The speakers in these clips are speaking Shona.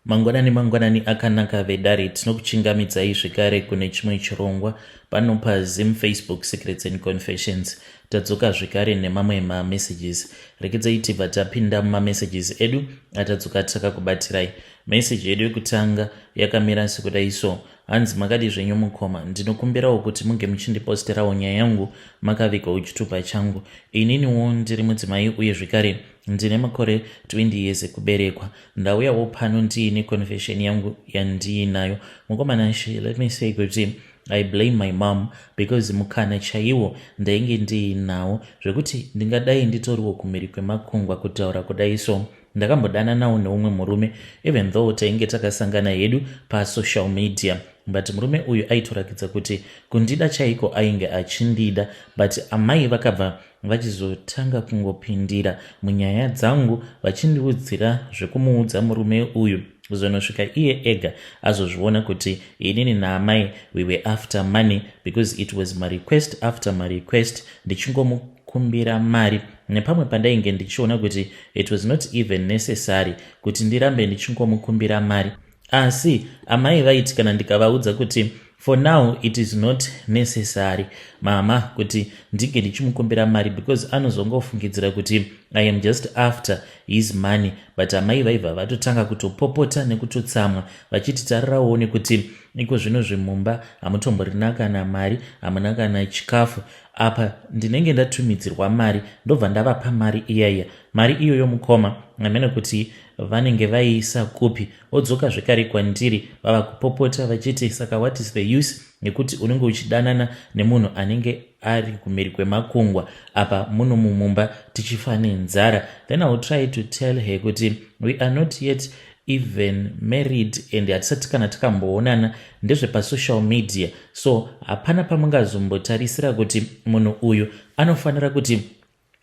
Mangwanani mangwanani akanaka vedare, tinokuchingamidzai zvekare kune chimwe chirongwa pano paZim Facebook Secrets and Confessions. Tadzoka zvekare nemamwe mamessages. Rekedzai tibva tapinda mumamessages edu atadzoka takakubatirai. Message yedu yekutanga yakamira sekudai so. Hanzi makadii zvenyu mukoma, ndinokumbirawo kuti munge muchindiposterawo nyaya yangu makavigawo chitupa changu. Ininiwo ndiri mudzimai uye zvekare ndine makore 20 years ekuberekwa. Ndauyawo pano ndiine confession yangu yandiinayo. Mukoma Nashe, let me say kuti I blame my mom because mukana chaiwo ndainge ndiinawo zvekuti ndingadai nditoriwo kumhiri kwemakungwa kutaura kudai so. Ndakambodananawo neumwe murume even though tainge takasangana hedu pasocial media but murume uyu aitorakidza kuti kundida chaiko ainge achindida but amai vakabva vachizotanga kungopindira munyaya dzangu vachindiudzira zvekumuudza murume uyu kuzonosvika iye ega azozviona kuti inini naamai we were after money because it was marequest after marequest ndichingomukumbira mari nepamwe pandainge ndichiona kuti it was not even necessary kuti ndirambe ndichingomukumbira mari asi amai vaiti kana ndikavaudza kuti for now it is not necessary mama kuti ndinge ndichimukumbira mari because anozongofungidzira kuti I am just after his money but amai vaibva vatotanga kutopopota nekutotsamwa vachiti tarirawo kuti iko zvino zvemumba hamutomborina kana mari, hamuna kana chikafu. Apa ndinenge ndatumidzirwa mari ndobva ndavapa mari iyaiya. Mari iyoyo mukoma hameno kuti vanenge vaiisa kupi, odzoka zvekare kwandiri vava kupopota vachiti saka what is the use yekuti unenge uchidanana nemunhu anenge ari kumhiri kwemakungwa apa muno mumumba tichifa nenzara. Then I will try to tell her kuti we are not yet even married and hatisati kana takamboonana, ndezvepasocial media, so hapana pamungazombotarisira kuti munhu uyu anofanira kuti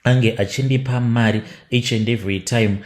ange achindipa mari each and every time.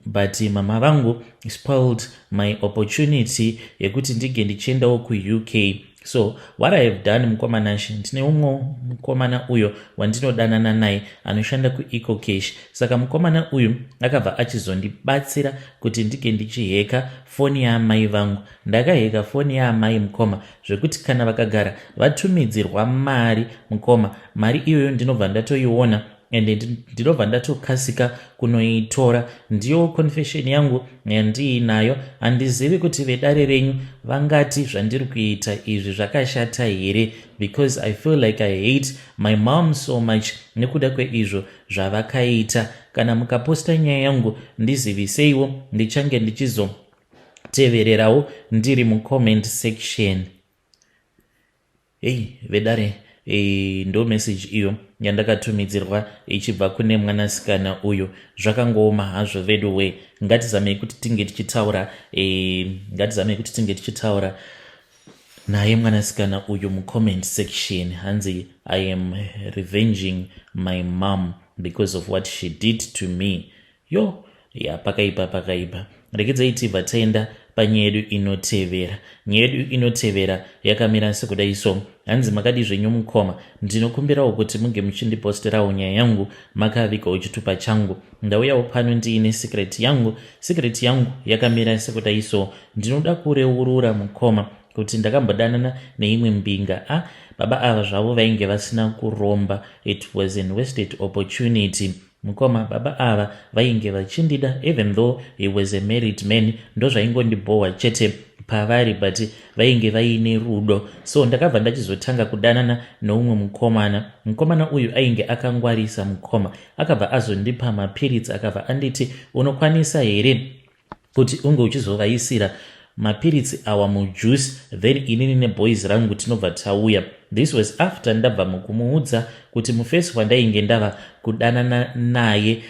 But mama vangu spoiled my opportunity yekuti ndinge ndichiendawo kuUK. So what I have done, mukoma Nashe, ndine umwe mukomana uyo wandinodanana naye anoshanda kuEcoCash. Saka mukomana uyu akabva achizondibatsira kuti ndinge ndichiheka foni yaamai vangu. Ndakaheka foni yaamai mukoma zvekuti kana vakagara vatumidzirwa mari mukoma, mari iyoyo ndinobva ndatoiona ende ndinobva ndatokasika kunoitora. Ndiyo confession yangu yandiinayo. Handizivi kuti vedare renyu vangati zvandiri kuita izvi zvakashata here because I feel like I hate my mom so much nekuda kweizvo zvavakaita. Kana mukaposta nyaya yangu ndiziviseiwo, ndichange ndichizotevererawo ndiri mucomment section. Hei vedare, ndo message iyo yandakatumidzirwa ichibva kune mwanasikana uyu. Zvakangooma hazvo vedu we. Ngatizamei kuti tinge tichitaura ngatizamei kuti tinge tichitaura naye mwanasikana uyu mucomment section. Hanzi I am revenging my mom because of what she did to me. Yo ya, pakaipa pakaipa. Rekedzai tibva taenda panyaya yedu inotevera. Nyaya yedu inotevera yakamira sekudai so. Hanzi makadii zvenyu mukoma, ndinokumbirawo kuti munge muchindiposterawo nyaya yangu makavigawo chitupa changu. Ndauyawo pano ndiine secret yangu. Secret yangu yakamira sekudai so. Ndinoda kureurura mukoma kuti ndakambodanana neimwe mbinga. A baba ava zvavo vainge vasina kuromba, it was an wasted opportunity mukoma. Baba ava vainge vachindida even though he was a married man. Ndozvaingondibhohwa chete pavari, but vainge vaine rudo. So ndakabva ndachizotanga kudanana neumwe mukomana. Mukomana uyu ainge akangwarisa mukoma, akabva azondipa mapiritsi, akabva anditi unokwanisa here kuti unge uchizovaisira mapiritsi awa mujuice, then inini neboys rangu tinobva tauya. This was after ndabva mukumuudza kuti mufesi wandainge ndava kudanana naye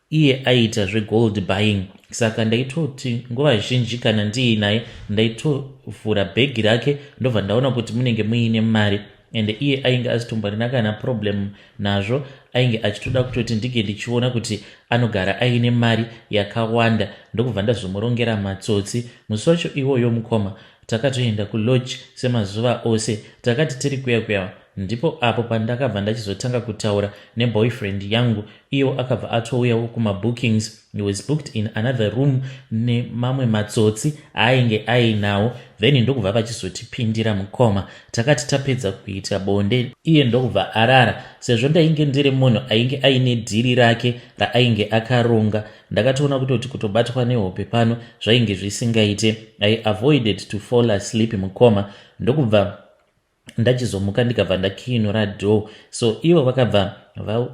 iye aiita zvegold buying, saka ndaitoti nguva zhinji kana ndiinaye ndaitovhura bhegi rake ndobva ndaona kuti munenge muine mari, ende iye ainge asitomborina kana problem nazvo, ainge achitoda kutoti ndinge ndichiona kuti anogara aine mari yakawanda. Ndokubva ndazomurongera matsotsi musi wacho iwoyo mukoma. Takatoenda kulodge semazuva ose. Takati tiri kuya kuya Ndipo apo pandakabva ndachizotanga kutaura neboyfriend yangu. Iyewo akabva atouyawo kumabookings. He was booked in another room nemamwe matsotsi aainge ainawo, then ndokubva vachizotipindira mukoma. Takati tapedza kuita bonde, iye ndokubva arara. Sezvo ndainge ndiri munhu ainge aine dhiri rake raainge akaronga, ndakatoona kutoti kutobatwa nehope pano zvainge zvisingaite. I avoided to fall asleep mukoma, ndokubva ndachizomuka, ndikabva ndakiinura door. So ivo vakabva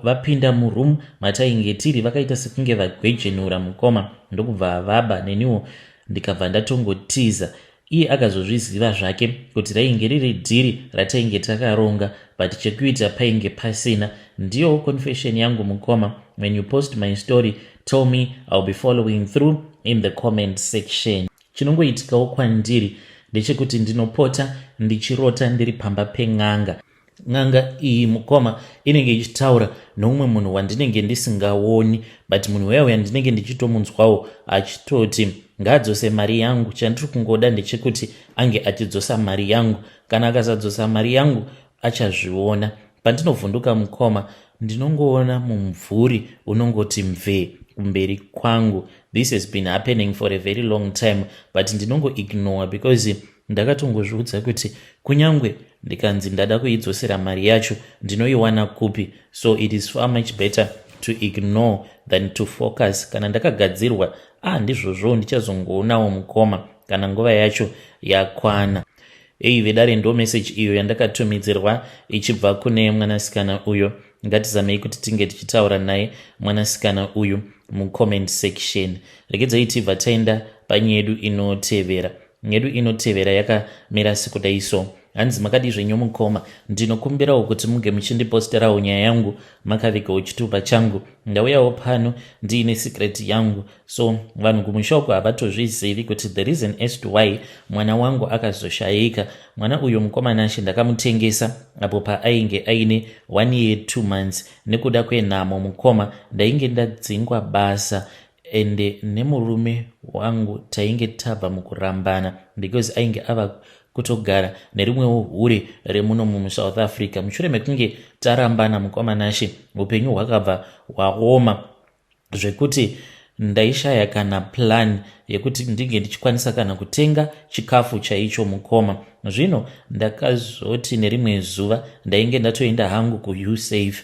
vapinda muroom matainge tiri, vakaita sekunge vagwejenura mukoma, ndokubva vaba. Neniwo ndikabva ndatongotiza. Iye akazozviziva zvake kuti rainge riri dhiri ratainge takaronga, but chekuita painge pasina. Ndiyowo confession yangu mukoma. When you post my story, tell me. I'll be following through in the comment section. Chinongoitikawo kwandiri ndechekuti ndinopota ndichirota ndiri pamba pen'anga. N'anga iyi mukoma inenge ichitaura noumwe munhu wandinenge ndisingaoni, but munhu uya uya ndinenge ndichitomunzwawo achitoti ngaadzose mari yangu. Chandiri kungoda ndechekuti ange achidzosa mari yangu. Kana akasadzosa mari yangu, achazviona. Pandinovhunduka mukoma, ndinongoona mumvuri unongoti mvee kumberi kwangu. This has been happening for a very long time, but ndinongoignore because ndakatongozviudza kuti kunyange ndikanzi ndada kuidzosera mari yacho, ndinoiwana kupi? So it is far much better to ignore than to focus. Kana ndakagadzirwa, ah, ndizvozvo, ndichazongoonawo mukoma kana nguva yacho yakwana. Ei vedare, ndo message iyo yandakatumidzirwa ichibva kune mwanasikana uyo. Ngatizamei kuti tinge tichitaura naye mwanasikana uyu mucomment section. Regedzai tibva taenda panyedu inotevera. Nyedu inotevera yakamira sekudai so. Hanzi, "Makadi zvenyu mukoma? Ndinokumbirawo kuti muge muchindiposterawo nyaya yangu makavigawo chitupa changu. Ndauyawo pano ndiine secret yangu. So vanhu kumusha uko havatozvizivi kuti the reason as to why mwana wangu akazoshayika. Mwana uyu mukomanashe, ndakamutengesa apo paainge aine 1 year 2 months nekuda kwenhamo mukoma. Ndainge ndadzingwa basa ende nemurume wangu tainge tabva mukurambana because ainge ava kutogara nerimwewo hure remuno muSouth Africa. Mushure mekunge tarambana mukomanashe, upenyu hwakabva hwaoma zvekuti ndaishaya kana plan yekuti ndinge ndichikwanisa kana kutenga chikafu chaicho mukoma. Zvino ndakazoti nerimwe zuva ndainge ndatoenda hangu kuUsave.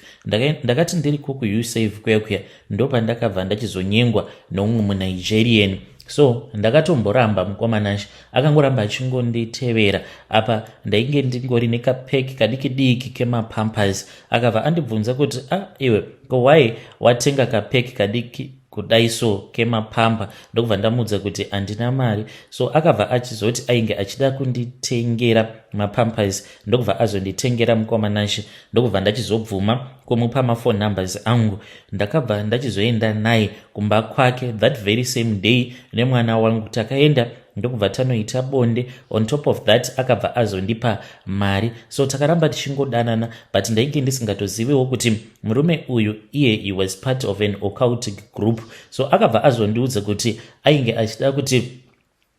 Ndakati ndiriko kuUsave kuya kuya, ndopandakabva ndachizonyengwa noumwe muNigerian. So ndakatomboramba mukomanashe, akangoramba achingonditevera. Apa ndainge ndingori nekapack kadiki diki kemapampers. Akabva andibvunza kuti, 'Ah, iwe, ko why watenga kapack kadiki kudai so kemapampers?' Ndokubva ndamuudza kuti handina mari. So akabva achizoti ainge achida kunditengera mapampers, ndokubva azonditengera mukomanashe, ndokubva ndachizobvuma kumupa maphone numbers angu. Ndakabva ndachizoenda naye kumba kwake that very same day nemwana wangu. Takaenda, ndokubva tanoita bonde. On top of that, akabva azondipa mari. So takaramba tichingodanana, but ndainge ndisingatoziviwo kuti murume uyu iye he was part of an occultic group. So akabva azondiudza kuti ainge achida kuti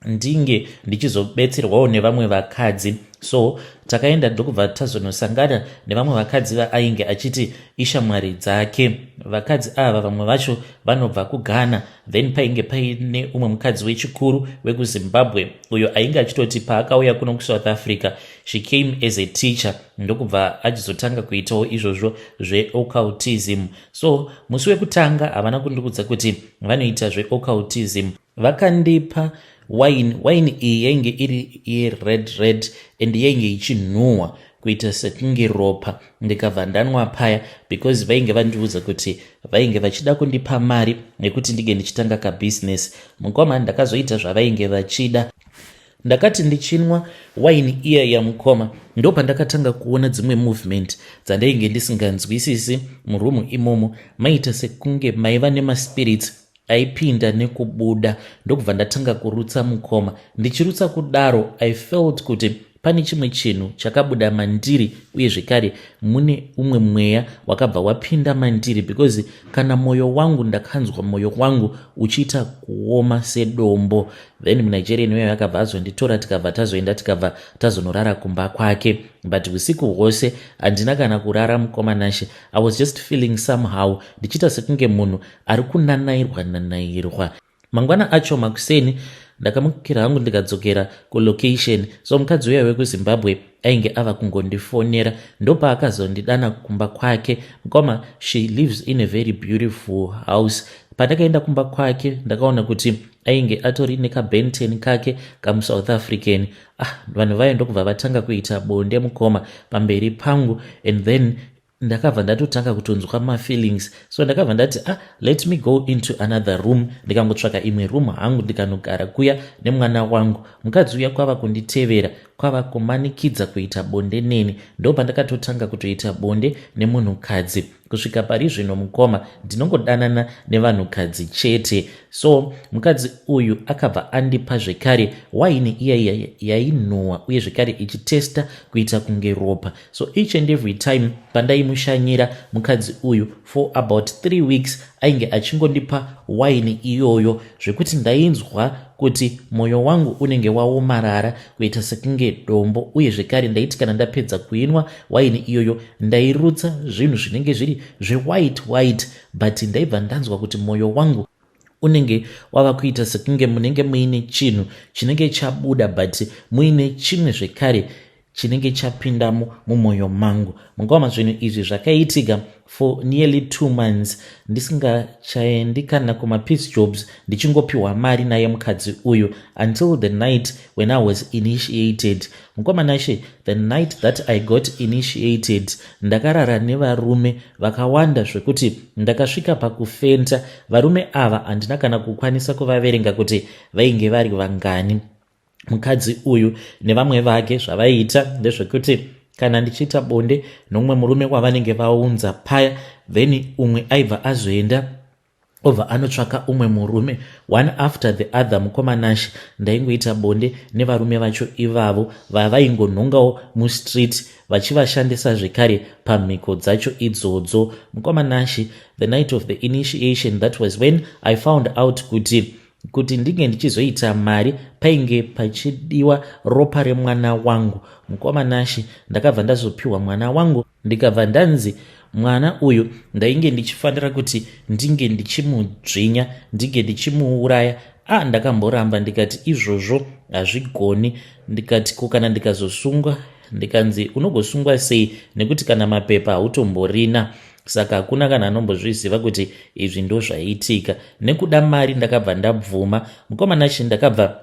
ndinge ndichizobetserwawo nevamwe vakadzi. So takaenda, ndokubva tazonosangana nevamwe vakadzi vaainge achiti ishamwari dzake. Vakadzi ava vamwe vacho vanobva kuGhana, then painge paine umwe mukadzi wechikuru wekuZimbabwe uyo ainge achitoti paakauya kuno kuSouth Africa, she came as a teacher, ndokubva achizotanga kuitawo izvozvo zveoccultism. So musi wekutanga havana kundiudza kuti vanoita zveoccultism. Vakandipa wine. Wine iyi yainge iri yered red and yainge ichinhuhwa kuita sekunge ropa. Ndikabva ndanwa paya because vainge vandiudza kuti vainge vachida kundipa mari yekuti ndinge ndichitanga kabhizinesi. Mukoma, ndakazoita zvavainge vachida. Ndakati ndichinwa waini iya yamukoma, ndo pandakatanga kuona dzimwe movement dzandainge ndisinganzwisisi murumu imomo. Maita sekunge maiva nemaspirits aipinda nekubuda, ndokubva ndatanga kurutsa mukoma. Ndichirutsa kudaro, I felt kuti Pane chimwe chinhu chakabuda mandiri uye zvekare mune umwe mweya wakabva wapinda mandiri because kana mwoyo wangu ndakanzwa mwoyo wangu uchiita kuoma sedombo. Then muNigerian uyayo akabva azonditora tikabva tazoenda tikabva tazonorara kumba kwake, but usiku hwose handina kana kurara, mukoma Nashe. I was just feeling somehow, ndichiita sekunge munhu ari kunanairwa nanairwa. Mangwana acho makuseni ndakamukira hangu ndikadzokera kulocation. So mukadzi uya wekuZimbabwe ainge ava kungondifonera, ndopaakazondidana kumba kwake. Mukoma, she lives in a very beautiful house. Pandakaenda kumba kwake ndakaona kuti ainge atori nekabenten kake kamuSouth African. Ah, vanhu vayo ndokubva vatanga kuita bonde, mukoma, pamberi pangu, and then ndakabva ndatotanga kutonzwa mafeelings. So ndakabva ndati, "Ah, let me go into another room." Ndikangotsvaka imwe room hangu ndikanogara kuya nemwana wangu. Mukadzi uya kwava kunditevera, kwava kumanikidza kuita bonde neni. Ndo pandakatotanga kutoita bonde nemunhukadzi. Kusvika pari zvino, mukoma, ndinongodanana nevanhukadzi chete. So mukadzi uyu akabva andipa zvekare waini iya yainhuhwa uye zvekare ichitesta kuita kunge ropa. So each and every time pandaimushanyira mukadzi uyu for about 3 weeks, ainge achingondipa waini iyoyo, zvekuti ndainzwa kuti mwoyo wangu unenge waomarara kuita sekunge dombo. Uye zvekare ndaiti kana ndapedza kuinwa waini iyoyo, ndairutsa zvinhu zvinenge zviri zvewhite white, but ndaibva ndanzwa kuti mwoyo wangu unenge wava kuita sekunge munenge muine chinhu chinenge chabuda, but muine chimwe zvekare chinenge chapindamo mumwoyo mangu. Mungoma, zvinhu izvi zvakaitika for nearly 2 months, ndisingachaendi kana kumapiece jobs, ndichingopiwa mari naye mukadzi uyu, until the night when I was initiated. Mukoma Nashe, the night that I got initiated, ndakarara nevarume vakawanda zvekuti ndakasvika pakufenta. Varume ava handina kana kukwanisa kuvaverenga kuti vainge vari vangani. Mukadzi uyu nevamwe vake zvavaiita ndezvekuti kana ndichiita bonde nomumwe murume wavanenge vaunza paya, then umwe aibva azoenda obva anotsvaka umwe murume, one after the other. Mukoma Nashe, ndaingoita bonde nevarume vacho ivavo vavaingonhongawo mustreet, vachivashandisa zvekare pamhiko dzacho idzodzo. Mukoma Nashe, the night of the initiation, that was when I found out kuti ndinge ndichizoita mari painge pachidiwa ropa remwana wangu. Mukoma Nashe, ndakabva ndazopiwa mwana wangu, ndikabva ndanzi mwana uyu ndainge ndichifanira kuti ndinge ndichimudzvinya, ndinge ndichimuuraya. A, ndakamboramba, ndikati izvozvo hazvigoni. Ndikati, ko kana ndikazosungwa? Ndikanzi, unogosungwa sei nekuti kana mapepa hautomborina? Saka hakuna kana anombozviziva kuti izvi ndo zvaitika. Nekuda mari ndakabva ndabvuma. Mukoma Nashe, ndakabva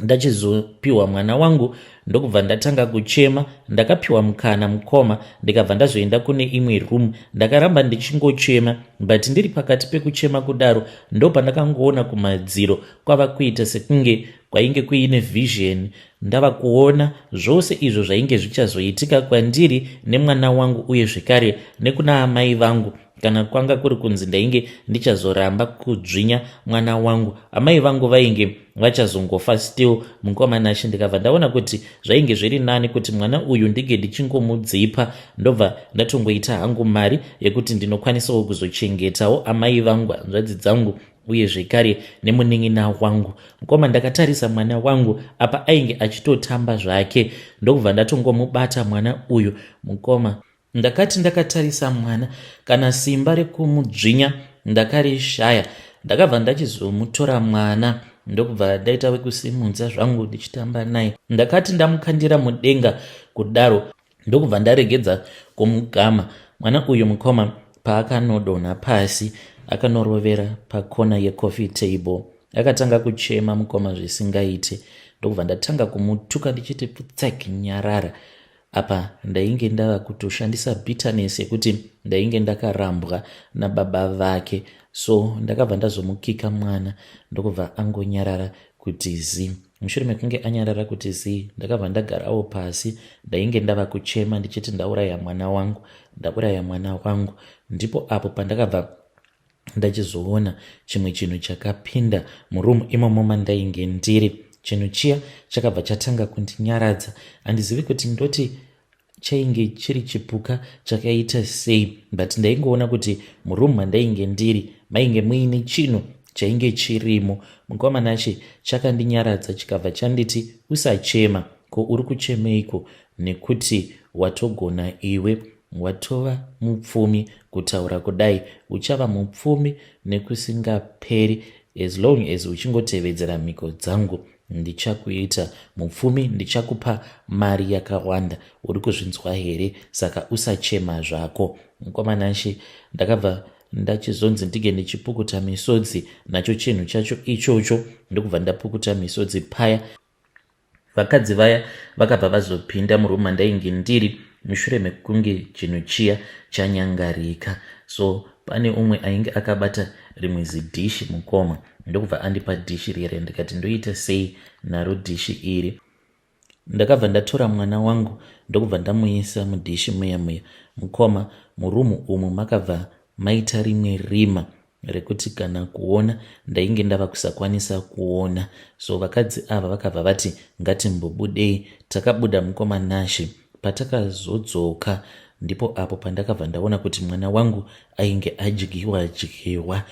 ndachizopiwa mwana wangu, ndokubva ndatanga kuchema. Ndakapiwa mukana, mukoma, ndikabva ndazoenda kune imwe room. Ndakaramba ndichingochema, but ndiri pakati pekuchema kudaro, ndo pandakangoona kumadziro kwava kuita sekunge kwainge kuine vision. Ndava kuona zvose izvo zvainge zvichazoitika kwandiri nemwana wangu uye zvekare nekuna amai vangu. Kana kwanga kuri kunzi ndainge ndichazoramba kudzvinya mwana wangu, amai vangu vainge vachazongofa still. Mukoma Nashe, ndikabva ndaona kuti zvainge zviri nani kuti mwana uyu ndinge ndichingomudzipa, ndobva ndatongoita hangu mari yekuti ndinokwanisawo kuzochengetawo amai vangu, hanzvadzi dzangu uye zvekare nemunin'ina wangu. Mukoma, ndakatarisa mwana wangu apa ainge achitotamba zvake, ndokubva ndatongomubata mwana uyu. Mukoma, ndakati ndakatarisa mwana, kana simba rekumudzvinya ndakarishaya. Ndakabva ndachizomutora mwana, ndokubva ndaita wekusimudza zvangu ndichitamba naye. Ndakati ndamukandira mudenga kudaro, ndokubva ndaregedza kumugama. Mwana uyu, mukoma, paakanodonha pasi, akanorovera pakona yecoffee table, akatanga kuchema, mukoma, zvisingaite. Ndokubva ndatanga kumutuka ndichiti, "Pfutsek, nyarara." Apa ndainge ndava kutoshandisa bitterness yekuti ndainge ndakarambwa nababa vake. So ndakabva ndazomukika mwana, ndokubva angonyarara kuti zi. Mushure mekunge anyarara kuti zi, ndakabva ndagarawo pasi. Ndainge ndava kuchema ndichiti, "Ndauraya mwana wangu, ndauraya mwana wangu." Ndipo apo pandakabva ndachizoona chimwe chinhu chakapinda murumu imomo mandainge ndiri. Chinhu chiya chakabva chatanga kundinyaradza. Handizivi kuti ndoti chainge chiri chipuka chakaita sei, but ndaingoona kuti muroom mandainge ndiri mainge muine chinhu chainge chirimo. Mukoma Nashe, chakandinyaradza chikabva chanditi, "Usachema. Ko uri kuchemeiko? Nekuti watogona iwe, watova mupfumi. Kutaura kudai uchava mupfumi nekusingaperi. As long as uchingotevedzera mhiko dzangu, ndichakuita mupfumi, ndichakupa mari yakawanda. Uri kuzvinzwa here? Saka usachema zvako." Mukoma Nashe, ndakabva ndachizonzi ndige ndichipukuta misodzi nacho chinhu chacho ichocho, ndokubva ndapukuta misodzi paya. Vakadzi vaya vakabva vazopinda muroom mandainge ndiri mushure mekunge chinhu chiya chanyangarika. So pane umwe ainge akabata rimwe zidhishi, mukoma, ndokubva andipa dhishi rere. Ndikati, "Ndoita sei naro dhishi iri?" Ndakabva ndatora mwana wangu, ndokubva ndamuisa mudhishi muya muya. Mukoma, muroom umu makabva maita rimwe rima rekuti kana kuona ndainge ndava kusakwanisa kuona. So vakadzi ava vakabva vati, "Ngatimbobudei." Takabuda, mukoma Nashe. Patakazodzoka ndipo apo pandakabva ndaona kuti mwana wangu ainge adyiwa dyiwa.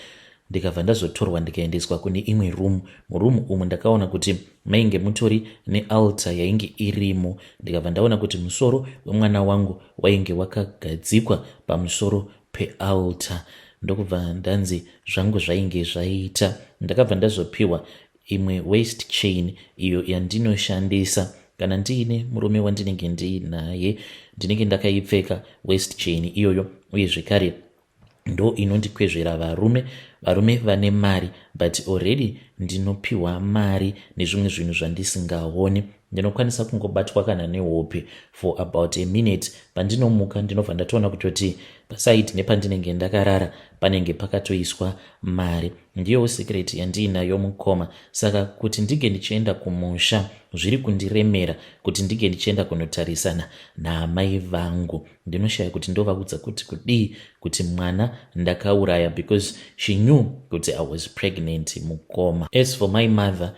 Ndikabva ndazotorwa, ndikaendeswa kune imwe room. Muroom umu ndakaona kuti mainge mutori nealtar yainge irimo. Ndikabva ndaona kuti musoro wemwana wangu wainge wakagadzikwa pamusoro pealtar, ndokubva ndanzi zvangu zvainge zvaita. Ndakabva ndazopiwa imwe waist chain iyo yandinoshandisa kana ndiine murume wandinenge ndiinaye. Ndinenge ndakaipfeka waist chain iyoyo, uye zvekare ndo inondikwezvera varume, varume vane mari. But already ndinopiwa mari nezvimwe zvinhu zvandisingaoni. Ndinokwanisa kungobatwa kana nehope for about a minute. Pandinomuka ndinobva ndatoona kutoti paside nepandinenge ndakarara panenge pakatoiswa mari. Ndiyowo secret yandiinayo, mukoma. Saka kuti ndinge ndichienda kumusha zviri kundiremera, kuti ndinge ndichienda kunotarisana naamai vangu. Ndinoshaya kuti ndovaudza kuti kudii, kuti mwana ndakauraya, because she knew kuti I was pregnant, mukoma. As for my mother,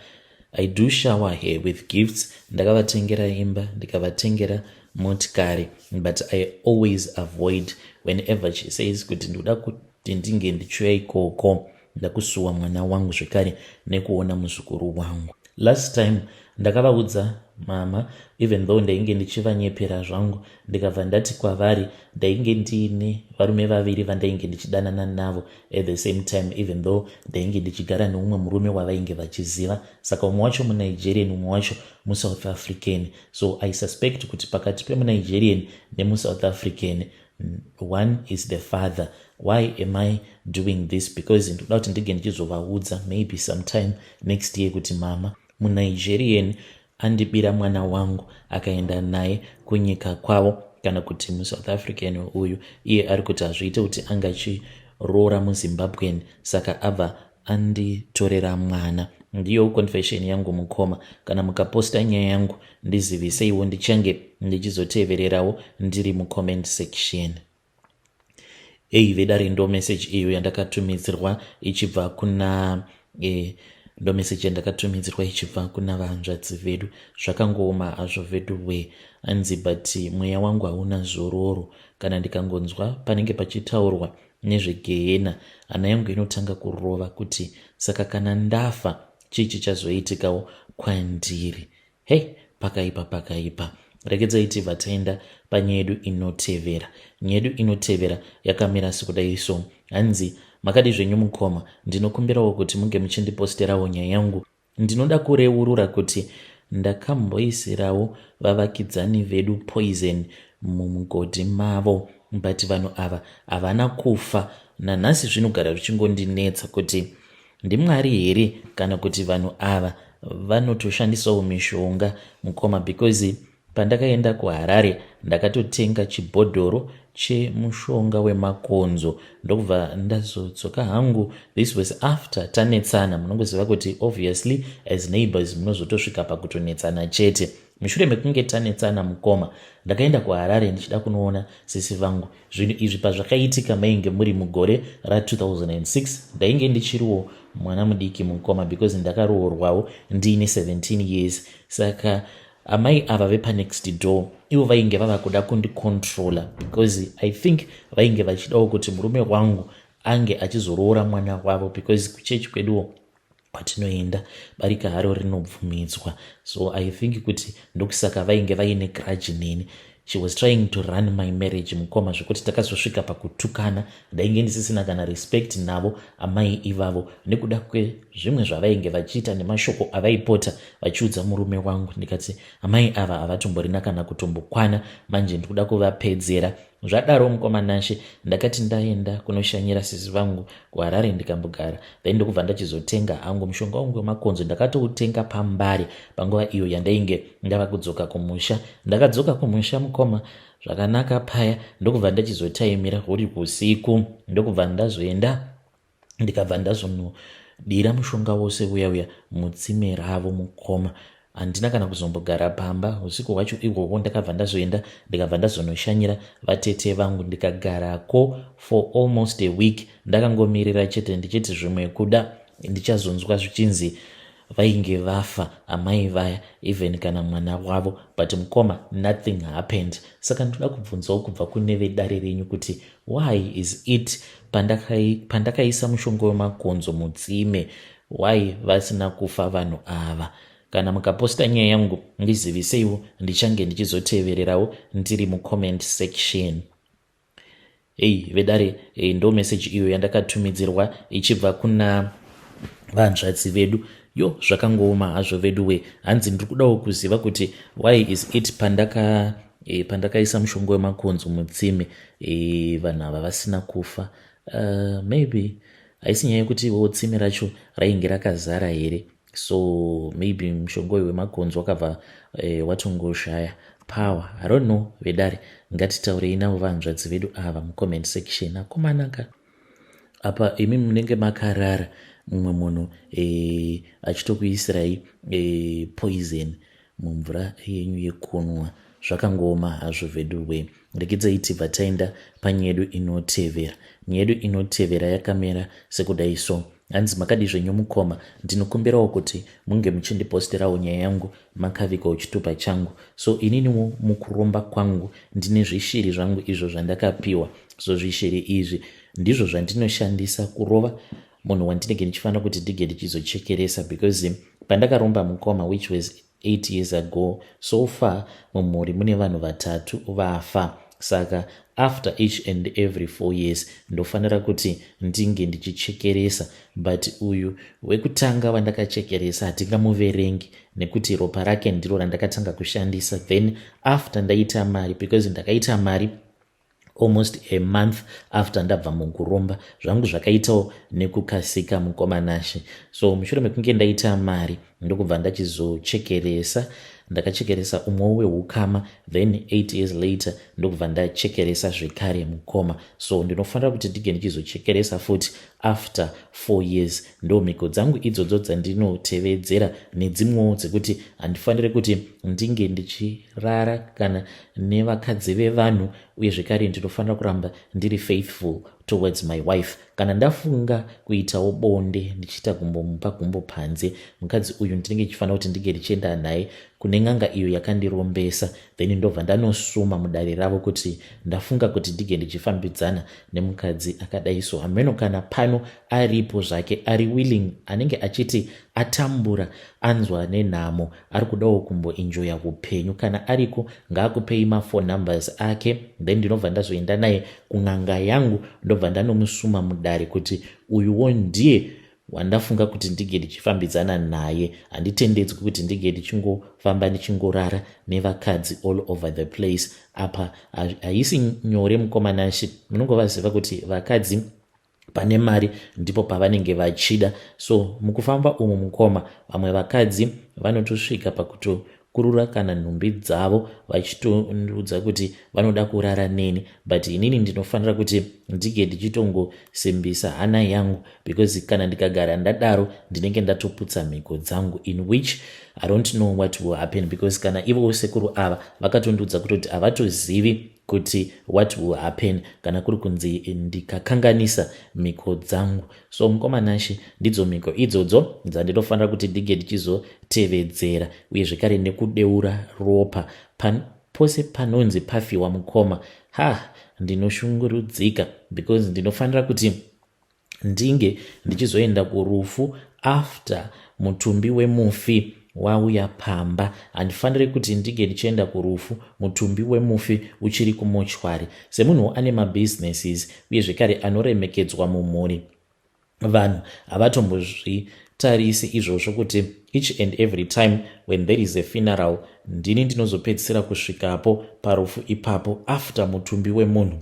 I do shower her with gifts. Ndakavatengera imba, ndikavatengera motikari, but I always avoid whenever she says kuti ndoda kuti ndinge ndichiuya ikoko. Ndakusuwa mwana wangu zvekare nekuona muzukuru wangu. Last time ndakavaudza mama, even though ndainge ndichivanyepera zvangu, ndikabva ndati kwavari ndainge ndiine varume vaviri vandainge ndichidanana navo at the same time, even though ndainge ndichigara neumwe murume wavainge vachiziva. Saka umwe wacho muNigerian, umwe wacho muSouth African. So I suspect kuti pakati pemuNigerian nemuSouth African, one is the father. Why am I doing this? Because ndoda kuti ndinge ndichizovaudza maybe sometime next year kuti, "Mama, muNigerian andibira mwana wangu, akaenda naye kunyika kwavo," kana kuti muSouth African uyu iye ari kuti hazviite kuti angachiroora muZimbabwean, saka abva anditorera mwana. Ndiyo confession yangu, mukoma. Kana mukaposta nyaya yangu, ndiziviseiwo, ndichange ndichizotevererawo ndiri mucomment section. Ei vedare, ndo message iyo yandakatumidzirwa ichibva kuna ndo message yandakatumidzirwa ichibva kuna vanzvadzi vedu. Zvakangooma hazvo vedu we. Anzi, "But mweya wangu hauna zororo. Kana ndikangonzwa panenge pachitaurwa nezvegehena, hana yangu inotanga kurova kuti saka kana ndafa chii chichazoitikawo kwandiri?" Hei, pakaipa, pakaipa. Regedzai tibva taenda panyaya yedu inotevera. Nyaya yedu inotevera yakamira sekudai so. Hanzi, "Makadi zvenyu mukoma? Ndinokumbirawo kuti munge muchindiposterawo nyaya yangu. Ndinoda kureurura kuti ndakamboisirawo vavakidzani vedu poison mumugodhi mavo, but vanhu ava havana kufa. Nanhasi zvinogara zvichingondinetsa kuti ndiMwari here kana kuti vanhu ava vanotoshandisawo mishonga, mukoma, because pandakaenda kuHarare ndakatotenga chibhodhoro chemushonga wemakonzo, ndokubva ndazodzoka hangu. This was after tanetsana. Munongoziva kuti obviously as neighbors munozotosvika pakutonetsana chete. Mushure mekunge tanetsana mukoma, ndakaenda kuHarare ndichida kunoona sisi vangu. Zvinhu izvi pazvakaitika mainge muri mugore ra2006. Ndainge ndichiriwo mwana mudiki mukoma because ndakaroorwawo ndiine 17 years. Saka amai ava vepanext door ivo vainge vava kuda kundicontrola because I think vainge vachidawo kuti murume wangu ange achizoroora mwana wavo because kuchechi kweduwo kwatinoenda barika haro rinobvumidzwa. So I think kuti ndokusaka vainge vaine grudge neni. She was trying to run my marriage mukoma, zvekuti takazosvika pakutukana. Ndainge ndisisina kana respect navo amai ivavo nekuda kwezvimwe zvavainge vachiita nemashoko avaipota vachiudza murume wangu. Ndikati amai ava havatomborina kana kutombokwana, manje ndikuda kuvapedzera. Zvadaro mukoma Nashe, ndakati ndaenda kunoshanyira sisi vangu kuHarare, ndikambogara, then ndokubva ndachizotenga hangu mushonga wangu wemakonzo. Ndakatoutenga paMbare panguva iyo yandainge ndava kudzoka kumusha. Ndakadzoka kumusha mukoma zvakanaka paya, ndokubva ndachizotaimira huri kusiku, ndokubva ndazoenda, ndikabva ndazonodira mushonga wose uya uya mutsime ravo mukoma. Handina kana kuzombogara pamba usiku hwacho ihwohwo. Ndakabva ndazoenda, ndikabva ndazonoshanyira vatete vangu, ndikagarako for almost a week. Ndakangomirira chete ndichiti zvimwe kuda ndichazonzwa zvichinzi vainge vafa amai vaya, even kana mwana wavo, but mukoma, nothing happened. Saka ndoda kubvunzawo kubva kune vedare renyu kuti why is it pandakaisa mushonga wemakonzo mutsime, why vasina kufa vanhu ava? Kana mukaposta nyaya yangu, ndiziviseiwo, ndichange ndichizotevererawo ndiri mucomment section. Ei vedare, ndo meseji iyo yandakatumidzirwa ichibva kuna vanzvadzi vedu. Yo, zvakangooma hazvo vedu we. Hanzi ndiri kudawo kuziva kuti why is it pandakaisa mushonga wemakonzo mutsime vanhu ava vasina kufa? Maybe haisi nyaya yekuti wo tsime racho rainge rakazara here? So maybe mushonga uyu wemakonzo wakabva watongoshaya power. I don't know vedare, ngatitaurei navo vanzvadzi vedu ava mucomment section. Akomanaka, apa imi munenge makarara, mumwe munhu achitokuisirai poison mumvura yenyu yekunwa. Zvakangooma hazvo veduwe. Regedzai tibva taenda panyaya yedu inotevera. Nyaya yedu inotevera yakamera sekudai so. Hanzi, "Makadi zvenyu mukoma? Ndinokumbirawo kuti munge muchindiposterawo nyaya yangu makavigawo chitupa changu. So ininiwo mukuromba kwangu ndine zvishiri zvangu izvo zvandakapiwa. So zvishiri izvi ndizvo zvandinoshandisa kurova munhu wandinenge ndichifanira kuti ndige ndichizochekeresa, because pandakaromba mukoma, which was 8 years ago, so far mumhuri mune vanhu vatatu vafa. Saka after each and every 4 years ndofanira kuti ndinge ndichichekeresa, but uyu wekutanga wandakachekeresa hatingamuverengi nekuti ropa rake ndiro randakatanga kushandisa. Then after ndaita mari, because ndakaita mari almost a month after ndabva mukuromba zvangu, zvakaitawo nekukasika mukoma Nashe. So mushure mekunge ndaita mari, ndokubva ndachizochekeresa. Ndakachekeresa umwewo weukama, then 8 years later ndokubva ndachekeresa zvekare mukoma. So ndinofanira kuti ndige ndichizochekeresa futi after 4 years. Ndo mhiko dzangu idzodzo dzandinotevedzera, nedzimwewo dzekuti handifaniri kuti ndinge ndichirara kana nevakadzi vevanhu, uye zvekare ndinofanira kuramba ndiri faithful towards my wife. Kana ndafunga kuitawo bonde ndichiita gumbo mupa gumbo panze, mukadzi uyu ndinenge ndichifanira kuti ndinge ndichienda naye kune n'anga iyo yakandirombesa, then ndobva ndanosuma mudare ravo kuti ndafunga kuti ndinge ndichifambidzana nemukadzi akadai so. Hameno kana pano aripo zvake ari willing, anenge achiti atambura, anzwa nenhamo, ari kudawo kumboenjoya upenyu. Kana ariko, ngaakupei maphone numbers ake, then ndinobva ndazoenda naye kun'anga yangu, ndobva ndanomusuma mudare kuti uyuwo ndiye wandafunga kuti ndinge ndichifambidzana naye. Handitendedzwi kuti ndinge ndichingofamba ndichingorara nevakadzi all over the place." Apa haisi nyore mukoma Nashe, munongovaziva kuti vakadzi pane mari ndipo pavanenge vachida. So mukufamba umu mukoma, vamwe vakadzi vanotosvika pakuto kurura kana nhumbi dzavo vachitondiudza kuti vanoda kurara neni, but inini ndinofanira kuti ndinge ndichitongosimbisa hana yangu, because kana ndikagara ndadaro ndinenge ndatoputsa mhiko dzangu, in which I don't know what will happen, because kana ivowo sekuru ava vakatondiudza kutoti havatozivi kuti what will happen kana kuri kunzi ndikakanganisa mhiko dzangu. So mukoma Nashe, ndidzo mhiko idzodzo dzandinofanira kuti ndinge ndichizotevedzera, uye zvekare nekudeura ropa. Pose panonzi pafiwa, mukoma, ha, ndinoshungurudzika, because ndinofanira kuti ndinge ndichizoenda kurufu after mutumbi wemufi wauya pamba. Handifaniri kuti ndinge ndichienda kurufu mutumbi wemufi uchiri kumochwari. Semunhu ane mabusinesses uye zvekare anoremekedzwa mumhuri, vanhu havatombozvitarisi izvozvo kuti each and every time when there is a funeral, ndini ndinozopedzisira kusvikapo parufu ipapo after mutumbi wemunhu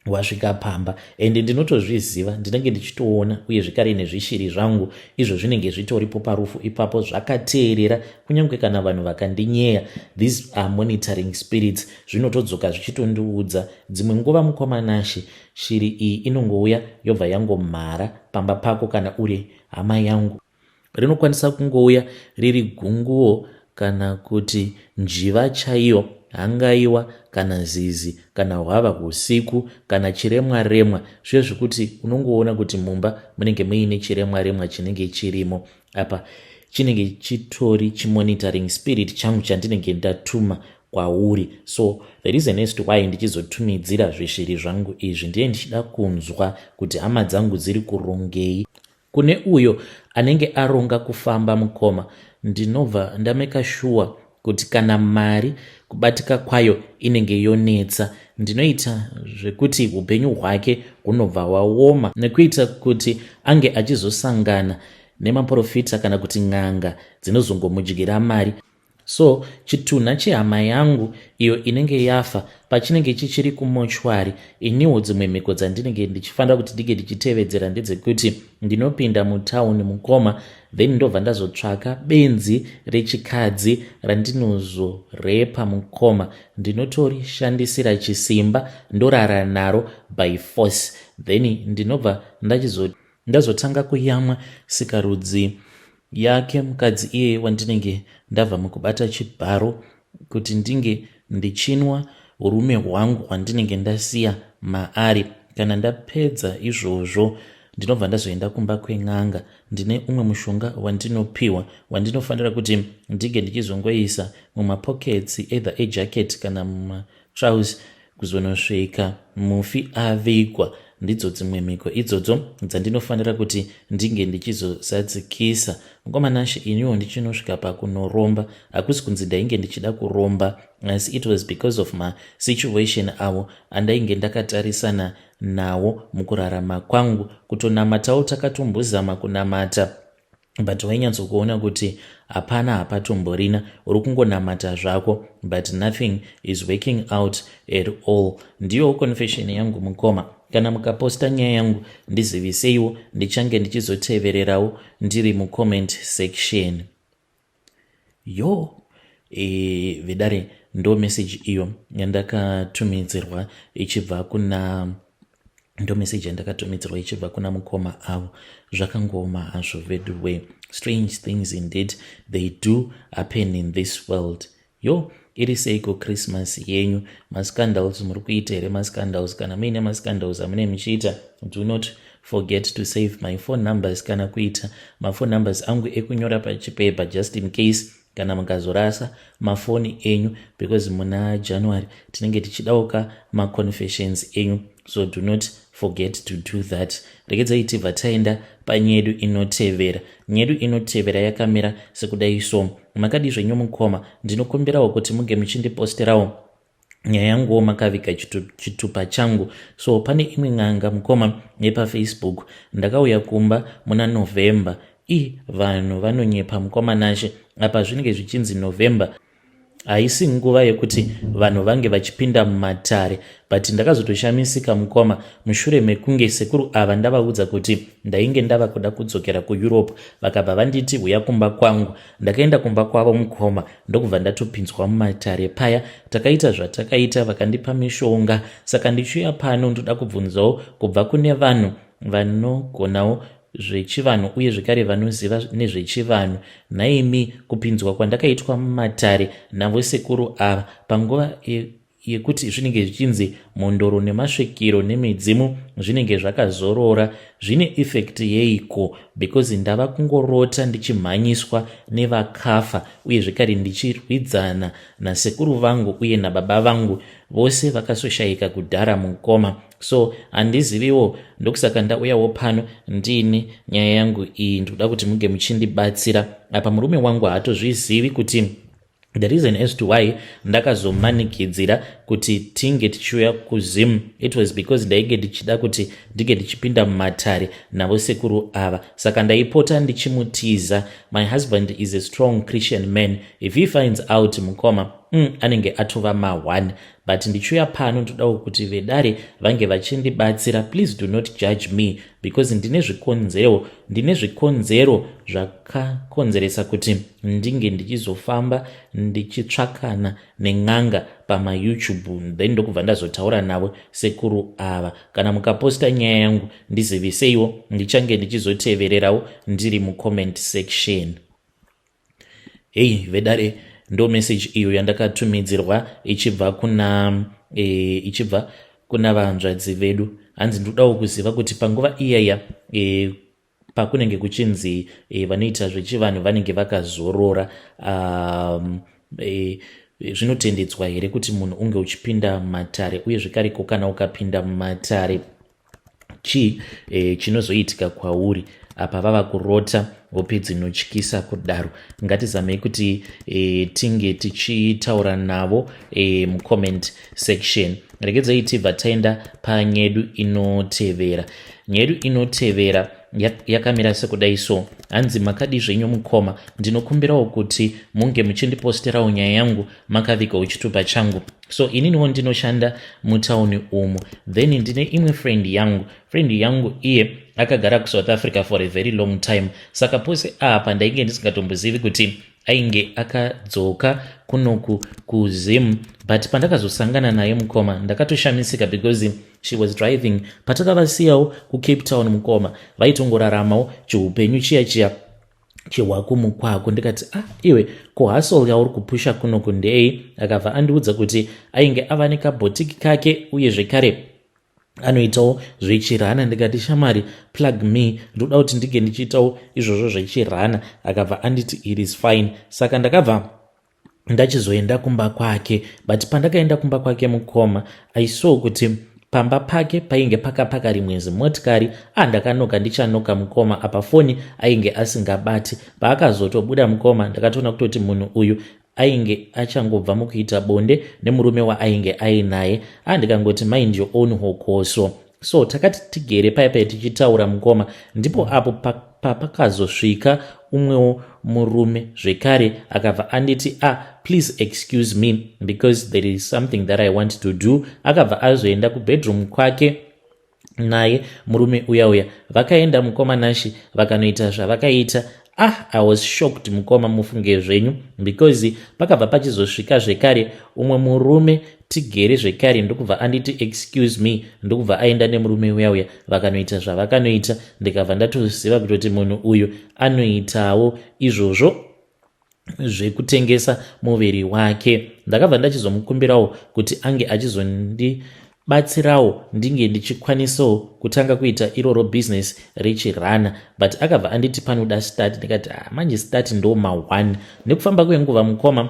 wasvika pamba. Ende ndinotozviziva, ndinenge ndichitoona, uye zvekare nezvishiri zvangu izvo zvinenge zvitoripo parufu ipapo zvakateerera. Kunyange kana vanhu vakandinyeya, these are monitoring spirits, zvinotodzoka zvichitondiudza. Dzimwe nguva, mukoma Nashe, shiri iyi inongouya yobva yangomhara pamba pako. Kana uri hama yangu, rinokwanisa kungouya riri gunguo kana kuti njiva chaiyo, hangaiwa kana zizi, kana hwava usiku, kana chiremwa remwa zviye zvekuti unongoona kuti mumba munenge muine chiremwa remwa chinenge chirimo. Apa chinenge chitori chimonitoring spirit changu chandinenge ndatuma kwauri. So the reason as to why ndichizotumidzira zvishiri zvangu izvi, ndiye ndichida kunzwa kuti hama dzangu dziri kurongei. Kune uyo anenge aronga kufamba, mukoma, ndinobva ndameka sure kuti kana mari kubatika kwayo inenge yonetsa, ndinoita zvekuti upenyu hwake hunobva hwaoma nekuita kuti ange achizosangana nemaprofita kana kuti n'anga dzinozongomudyira mari. So chitunha chehama yangu iyo inenge yafa pachinenge chichiri kumochwari, iniwo dzimwe mhiko dzandinenge ndichifanira kuti ndinge ndichitevedzera ndedzekuti ndinopinda mutauni, mukoma, then ndobva ndazotsvaka benzi rechikadzi randinozorepa. Mukoma, ndinotorishandisira chisimba, ndorara naro by force, then ndinobva ndazotanga kuyamwa sikarudzi yake mukadzi iyeye wandinenge ndabva mukubata chibharo, kuti ndinge ndichinwa urume hwangu hwandinenge ndasiya maari. Kana ndapedza izvozvo, ndinobva ndazoenda kumba kwen'anga. Ndine umwe mushonga wandinopiwa wandinofanira kuti ndinge ndichizongoisa mumapockets either ejacket kana mumatrousers kuzonosvika mufi avigwa. Ndidzo dzimwe mhiko idzodzo dzandinofanira kuti ndinge ndichizozadzikisa. Mukoma Nashe, iniwo ndichinosvika pakunoromba, hakusi kunzi ndainge ndichida kuromba, asi it was because of masituation avo andainge ndakatarisana nawo mukurarama kwangu. Kutonamatawo takatombozama kunamata, but wainyatsokuona kuti hapana, hapatomborina. Uri kungonamata zvako, but nothing is working out at all. Ndiyo confession yangu, mukoma. Kana mukaposta nyaya yangu, ndiziviseiwo, ndichange ndichizotevererawo ndiri mucomment section. Yo, vedare, ndo message iyo yandakatumidzirwa ichibva kuna, ndo message yandakatumidzirwa ichibva kuna mukoma avo. Zvakangooma hazvo veduwe. Strange things indeed, they do happen in this world. Yo, iri seiko Christmas yenyu? Mascandals muri kuita here mascandals? Kana muine mascandals amune muchiita, do not forget to save my phone numbers kana kuita maphone numbers angu ekunyora pachipepa, just in case kana mukazorasa mafoni enyu, because muna January tinenge tichidauka maconfessions enyu. So do not forget to do that. Regedzai tibva taenda panyedu inotevera. Nyedu inotevera yakamira sekudai. So makadi zvenyu, mukoma? Ndinokumbirawo kuti muge muchindiposterawo nyaya yanguwo makaviga chitupa changu. So pane imwe n'anga, mukoma, yepaFacebook. Ndakauya kumba muna November. I vanhu vanonyepa, mukoma Nashe. Apa zvinenge zvichinzi November. Haisi nguva yekuti vanhu vange vachipinda mumatare, but ndakazotoshamisika mukoma mushure mekunge sekuru ava ndavaudza kuti ndainge ndava kuda kudzokera kuEurope, vakabva vanditi huya kumba kwangu. Ndakaenda kumba kwavo mukoma, ndokubva ndatopinzwa mumatare paya. Takaita zvatakaita, vakandipa mishonga. Saka ndichiuya pano ndoda kubvunzawo kubva kune vanhu vanogonawo zvechivanhu uye zvekare vanoziva nezvechivanhu. Nhaimi, kupinzwa kwandakaitwa mumatare navo sekuru ava panguva yekuti zvinenge zvichinzi mhondoro nemasvikiro nemidzimu zvinenge zvakazorora, zvine effect yeiko? Because ndava kungorota ndichimhanyiswa nevakafa uye zvekare ndichirwidzana nasekuru vangu uye nababa vangu, vose vakasoshayika kudhara mukoma. So handiziviwo, ndokusaka ndauyawo pano ndiine nyaya yangu iyi. Ndikuda kuti munge muchindibatsira apa. Murume wangu haatozvizivi kuti the reason as to why ndakazomanikidzira kuti tinge tichiuya kuZim, it was because ndainge ndichida kuti ndinge ndichipinda mumatare navo sekuru ava, saka ndaipota ndichimutiza. My husband is a strong Christian man. If he finds out, mukoma, anenge atova ma1. But ndichiuya pano ndodawo kuti vedare vange vachindibatsira. Please do not judge me because ndine zvikonzero zvakakonzeresa kuti ndinge ndichizofamba ndichitsvakana nen'anga pamaYouTube, then ndokubva ndazotaura navo sekuru ava. Kana mukaposta nyaya yangu, ndiziviseiwo, ndichange ndichizotevererawo ndiri mucomment section. Hei vedare, ndo message iyo yandakatumidzirwa ichibva kuna vanzvadzi vedu. Hanzi ndodawo kuziva kuti panguva iyaya pakunenge kuchinzi vanoita zvechivanhu vanenge vakazorora, zvinotendedzwa here kuti munhu unge uchipinda mumatare? Uye zvekareko, kana ukapinda mumatare, chii chinozoitika kwauri? Apa vava kurota hope dzinotyisa kudaro. Ngatizamei kuti tinge tichitaura navo mucomment section. Regedzai tibva taenda panyedu inotevera. Nyedu inotevera yakamira sekudai so. Hanzi, "Makadi zvenyu mukoma? Ndinokumbirawo kuti munge muchindiposterawo nyaya yangu makavigawo chitupa changu. So ininiwo ndinoshanda mutauni umu, then ndine imwe friend yangu. Friend yangu iye akagara kuSouth Africa for a very long time, saka pose apa ndainge ndisingatombozivi kuti ainge akadzoka kunoku kuZim. But pandakazosangana naye mukoma, ndakatoshamisika because she was driving. Patakavasiyawo kuCape Town mukoma, vaitongoraramawo chiupenyu chiya chiya chehwakumukwako. Ndikati, 'Ah, iwe, ko hustle yauri kupusha kunoku ndei?' Akabva andiudza kuti ainge ava nekabhotiki kake uye zvekare anoitawo zvechirana. Ndikati, 'Shamari, plug me, ndoda kuti ndinge ndichiitawo izvozvo zvechirana.' Akabva anditi it is fine. Saka ndakabva ndachizoenda kumba kwake. But pandakaenda kumba kwake mukoma, I saw kuti pamba pake painge pakapaka rimwe zimotikari. Andakanoka, ndichanoka mukoma, apa foni ainge asingabati. Paakazotobuda mukoma, ndakatoona kutoti munhu uyu ainge achangobva mukuita bonde nemurume waainge ainaye. Andikangoti, 'Mind your own hokoso.' So takati tigere paipai tichitaura mukoma, ndipo apo papakazosvika umwewo murume zvekare. Akabva anditi, 'Ah, please excuse me because there is something that I want to do.' Akabva azoenda kubedroom kwake naye murume uya uya. Vakaenda mukoma Nashi, vakanoita zvavakaita. Ah, I was shocked mukoma, mufunge zvenyu, because pakabva pachizosvika zvekare umwe murume, tigere zvekare, ndokubva anditi, 'Excuse me,' ndokubva aenda nemurume uya uya, vakanoita zvavakanoita. Ndikabva ndatoziva kutoti munhu uyu anoitawo izvozvo zvekutengesa muviri wake. Ndakabva ndachizomukumbirawo kuti ange achizondibatsirawo ndinge ndichikwanisawo kutanga kuita iroro business rechirana, but akabva anditi panoda start. Ndikati, 'Ah, manje start ndo ma1.' Nekufamba kwenguva mukoma,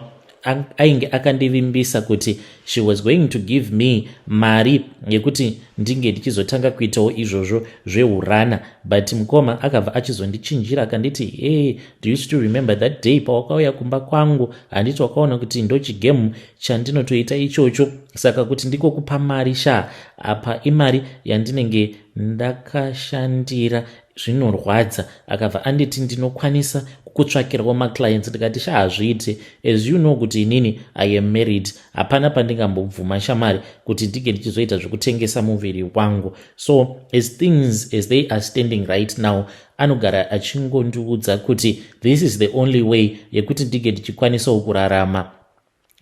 ainge akandivimbisa kuti she was going to give me mari yekuti ndinge ndichizotanga kuitawo izvozvo zveurana, but mukoma, akabva achizondichinjira. Akanditi, 'Hey, do you still remember that day pawakauya kumba kwangu? Handiti wakaona kuti ndochigemu chandinotoita ichocho? Saka kuti ndikokupa mari sha, apa imari yandinenge ndakashandira. Zvinorwadza. Akabva anditi, "Ndinokwanisa kukutsvakirawo maclients." Ndikati, "Sha, hazviite. As you know kuti inini I am married, hapana pandingambobvuma, shamari, kuti ndinge ndichizoita zvekutengesa muviri wangu." So as things as they are standing right now, anogara achingondiudza kuti this is the only way yekuti ndinge ndichikwanisawo kurarama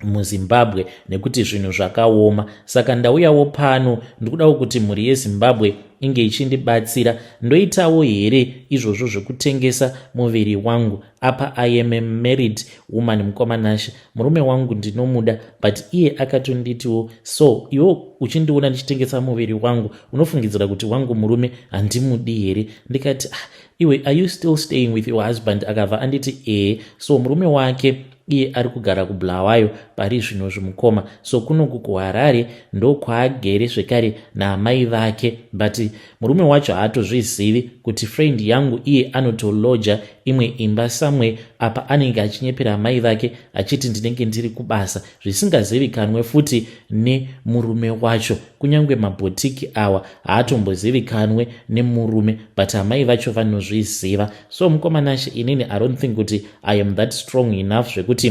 muZimbabwe, nekuti zvinhu zvakaoma. Saka ndauyawo pano, ndikudawo kuti mhuri yeZimbabwe inge ichindibatsira. Ndoitawo here izvozvo zvekutengesa muviri wangu? Apa I am a married woman, mukoma Nashe. Murume wangu ndinomuda, but iye akatonditiwo, "So iwo uchindiona ndichitengesa muviri wangu, unofungidzira kuti wangu murume handimudi here?" Ndikati, "Ah, iwe, are you still staying with your husband?" Akabva anditi, "Ee." So murume wake iye ari kugara kuBulawayo pari zvino zvimukoma. So kunoku kuHarare ndokwaagere zvekare naamai vake, but murume wacho haatozvizivi kuti friend yangu iye anotoloja imwe imba samwe. Apa anenge achinyepera amai vake achiti, "Ndinenge ndiri kubasa," zvisingazivikanwe futi nemurume wacho. Kunyange mabhotiki awa haatombozivikanwe nemurume, but amai vacho vanozviziva. So mukoma Nashe, inini I don't think kuti I am that strong enough zvekuti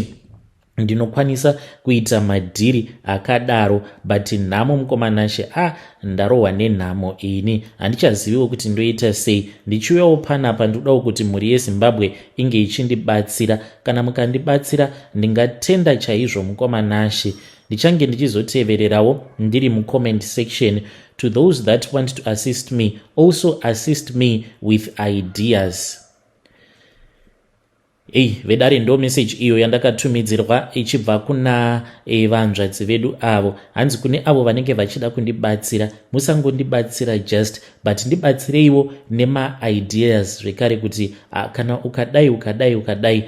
ndinokwanisa kuita madhiri akadaro. But nhamo, mukoma Nashe, a ah, ndarohwa nenhamo ini, handichaziviwo kuti ndoita sei. Ndichiuyawo panapa, ndinodawo kuti mhuri yeZimbabwe inge ichindibatsira. Kana mukandibatsira, ndingatenda chaizvo, mukoma Nashe. Ndichange ndichizotevererawo ndiri mucomment section. To those that want to assist me, also assist me with ideas. Ei, vedare, ndo message iyo yandakatumidzirwa ichibva kuna vanzvadzi vedu avo. Hanzi kune avo vanenge vachida kundibatsira, musangondibatsira just, but ndibatsireiwo nemaideas zvekare, kuti a, kana ukadai, ukadai, ukadai,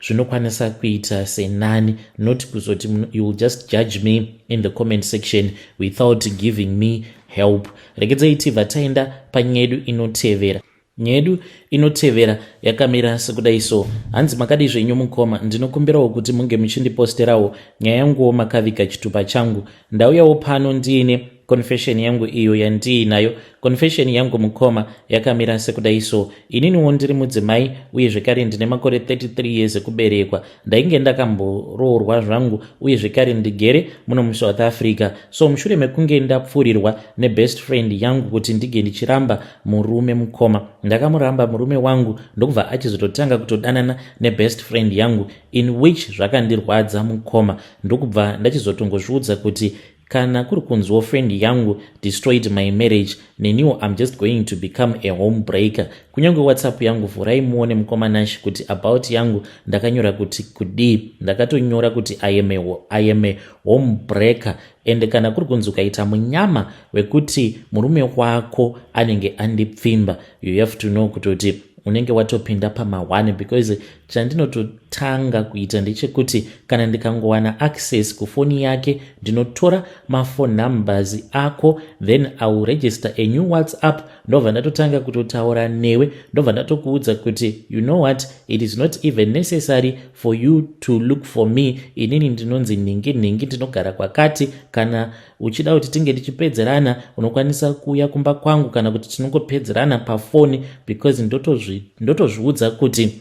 zvinokwanisa kuita senani, not kuzoti you will just judge me in the comment section without giving me help. Regedzai tibva taenda panyaya yedu inotevera. Nyaya yedu inotevera yakamira sekudai. So hanzi, "Makadi zvenyu mukoma? Ndinokumbirawo kuti munge muchindiposterawo nyaya yanguwo makaviga chitupa changu. Ndauyawo pano ndiine confession yangu iyo yandiinayo. Confession yangu, mukoma, yakamira sekudai. So ininiwo ndiri mudzimai, uye zvekare ndine makore 33 years ekuberekwa. Ndainge ndakamboroorwa zvangu, uye zvekare ndigere muno muSouth Africa. So mushure mekunge ndapfuurirwa nebest friend yangu kuti ndige ndichiramba murume, mukoma, ndakamuramba murume wangu, ndokubva achizototanga kutodanana nebest friend yangu, in which zvakandirwadza, mukoma. Ndokubva ndachizotongozviudza kuti kana kuri kunziwo friend yangu destroyed my marriage, neniwo I'm just going to become a home breaker. Kunyange WhatsApp yangu vhurai muone, mukoma Nash, kuti about yangu ndakanyora kuti kudii. Ndakatonyora kuti I am a home breaker, and kana kuri kunzi ukaita munyama wekuti murume wako anenge andipfimba, you have to know kutoti unenge watopinda pama1, because chandinototanga kuita ndechekuti kana ndikangowana access kufoni yake, ndinotora maphone numbers ako, then I will register a new WhatsApp, ndobva ndatotanga kutotaura newe, ndobva ndatokuudza kuti, you know what, it is not even necessary for you to look for me. Inini ndinonzi nhingi nhingi, ndinogara kwakati. Kana uchida kuti tinge tichipedzerana, unokwanisa kuuya kumba kwangu, kana kuti tinongopedzerana pafoni, because ndotozviudza kuti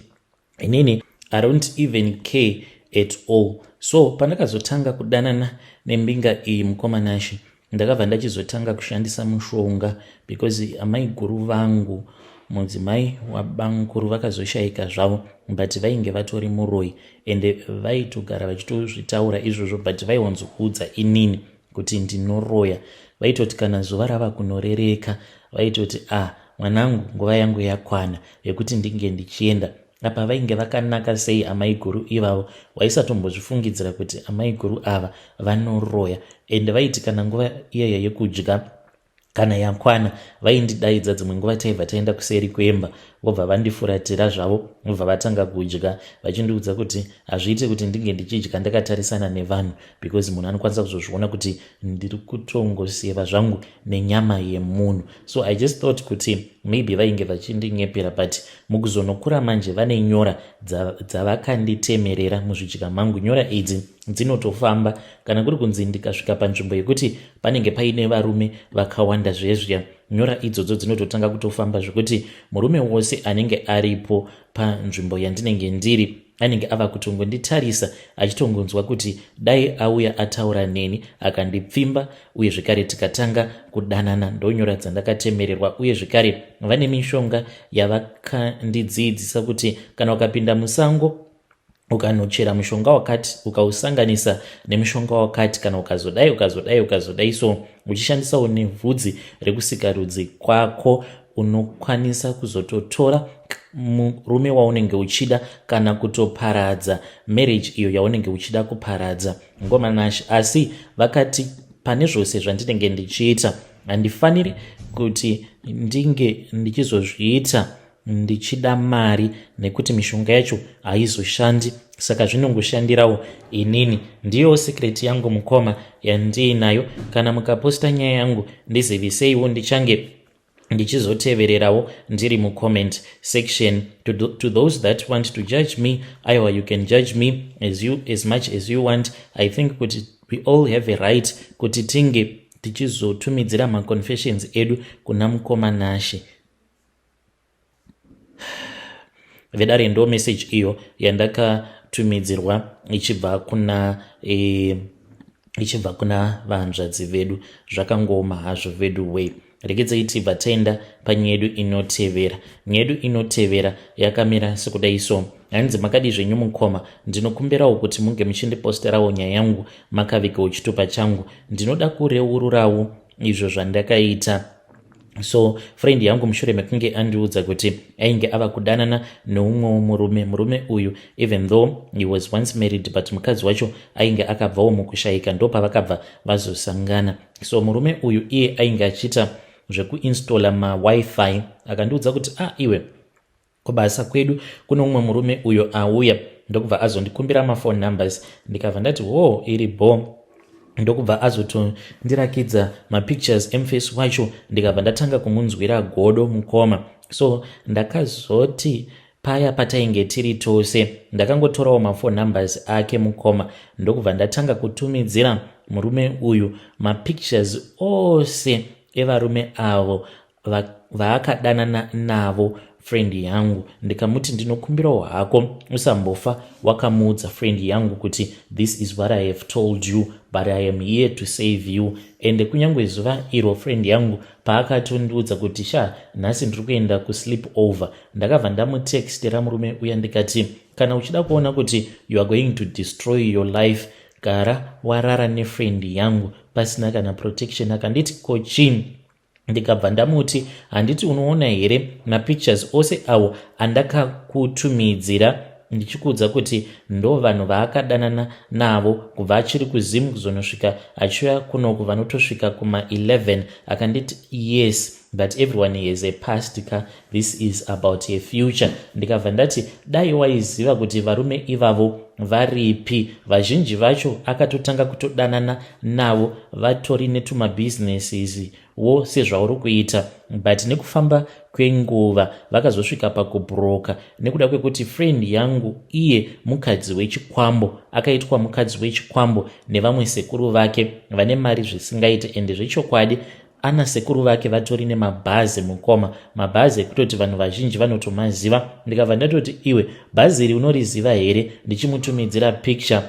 inini I don't even care at all." So pandakazotanga kudanana nembinga iyi, mukoma Nashe, ndakabva ndachizotanga kushandisa mushonga, because amai guru vangu, mudzimai wabamukuru, vakazoshayika zvavo, but vainge vatori muroi, ende vaitogara vachitozvitaura izvozvo, but vaiwanzokuudza inini kuti ndinoroya. Vaitoti kana zuva rava kunorereka, vaitoti, "Ah, mwanangu, nguva yangu yakwana yekuti ndinge ndichienda." Apa vainge vakanaka sei amai guru ivavo, waisatombozvifungidzira kuti amai guru ava vanoroya. Ende vaiti kana nguva iyaya yekudya kana yakwana, vaindidaidza. Dzimwe nguva taibva taenda kuseri kwemba, vobva vandifuratira zvavo, vobva vatanga kudya, vachindiudza kuti hazviite kuti ndinge ndichidya ndakatarisana nevanhu, because munhu anokwanisa kuzozviona kuti ndiri kutongoseva zvangu nenyama yemunhu. So I just thought kuti maybe vainge vachindinyepera, but mukuzonokura manje, vane nyora dzavakanditemerera muzvidya mangu. Nyora idzi dzinotofamba. Kana kuri kunzi ndikasvika panzvimbo yekuti panenge paine varume vakawanda zvezviya, Nyora idzodzo dzinototanga kutofamba zvekuti murume wose anenge aripo panzvimbo yandinenge ndiri anenge ava kutongonditarisa achitongonzwa kuti dai auya ataura neni akandipfimba uye zvekare tikatanga kudanana. Ndonyora dzandakatemererwa uye zvekare vane mishonga yavakandidziidzisa kuti kana ukapinda musango ukanochera mushonga wakati ukausanganisa nemushonga wakati kana ukazodai ukazodai ukazodai so uchishandisawo nevhudzi rekusikarudzi kwako unokwanisa kuzototora murume waunenge uchida kana kutoparadza marriage iyo yaunenge uchida kuparadza. Ngoma Nash asi vakati pane zvose zvandinenge ndichiita handifaniri kuti ndinge ndichizozviita ndichida mari nekuti mishonga yacho haizoshandi saka zvinongoshandirawo inini. Ndiyo secret yangu mukoma yandiinayo. Kana mukaposta nyaya yangu ndiziviseiwo, ndichange ndichizotevererawo ndiri mucomment section. To those that want to judge me, aiwa, you can judge me as much as you want. I think kuti we all have a right kuti tinge tichizotumidzira maconfessions edu kuna mukoma Nashe. Vedare, ndo message iyo yandakatumidzirwa ichibva kuna vanzvadzi vedu. Zvakangoma hazvo vedu way. Regedzai tibva taenda panyaya yedu inotevera. Nyaya yedu inotevera yakamira sekudai so. Hanzi, "Makadi zvenyu mukoma? Ndinokumbirawo kuti munge muchindiposterawo nyaya yangu makavigawo chitupa changu. Ndinoda kureururawo izvo zvandakaita." So friend yangu, mushure mekunge andiudza kuti ainge ava kudanana neumwewo murume, murume uyu, even though he was once married, but mukadzi wacho ainge akabvawo mukushayika, ndopavakabva vazosangana. So murume uyu iye ainge achiita zvekuinstalla maWiFi. Akandiudza kuti, "Ah iwe, kubasa kwedu kune umwe murume uyo auya ndokubva azondikumbira maphone numbers." Ndikabva ndati, "Ho, iri bo." Ndokubva azotondirakidza mapictures emface wacho, ndikabva ndatanga kumunzwira godo mukoma. So ndakazoti paya patainge tiri tose, ndakangotorawo maphone numbers ake mukoma, ndokubva ndatanga kutumidzira murume uyu mapictures ose evarume avo vaakadanana navo friend yangu. Ndikamuti, "Ndinokumbirawo hako usambofa wakamuudza friend yangu kuti this is what I have told you, but I am here to save you." Ende kunyange zuva iro friend yangu paakatondiudza kuti, "Sha, nhasi ndiri kuenda kusleep over," ndakabva ndamutextera murume uya ndikati, "Kana uchida kuona kuti you are going to destroy your life, gara warara nefriend yangu pasina kana protection." Akanditi, "Kochii?" Ndikabva ndamuti, "Handiti unoona here mapictures ose awo andakakutumidzira ndichikuudza kuti ndo vanhu vaakadanana navo kubva achiri kuZimu kuzonosvika achiuya kunoku, vanotosvika kuma11?" Akanditi, "Yes, but everyone has a past ka. This is about a future." Ndikabva ndati, "Dai waiziva kuti varume ivavo varipi, vazhinji vacho akatotanga kutodanana navo vatori netumabusinesses wo sezvauri kuita, but nekufamba kwenguva vakazosvika pakubroka nekuda kwekuti friend yangu iye mukadzi wechikwambo, akaitwa mukadzi wechikwambo nevamwe sekuru vake vane mari zvisingaiti. Ende zvechokwadi ana sekuru vake vatori nemabhazi mukoma, mabhazi ekutoti vanhu vazhinji vanotomaziva." Ndikabva ndatoti, "Iwe, bhazi iri unoriziva here?" Ndichimutumidzira picture,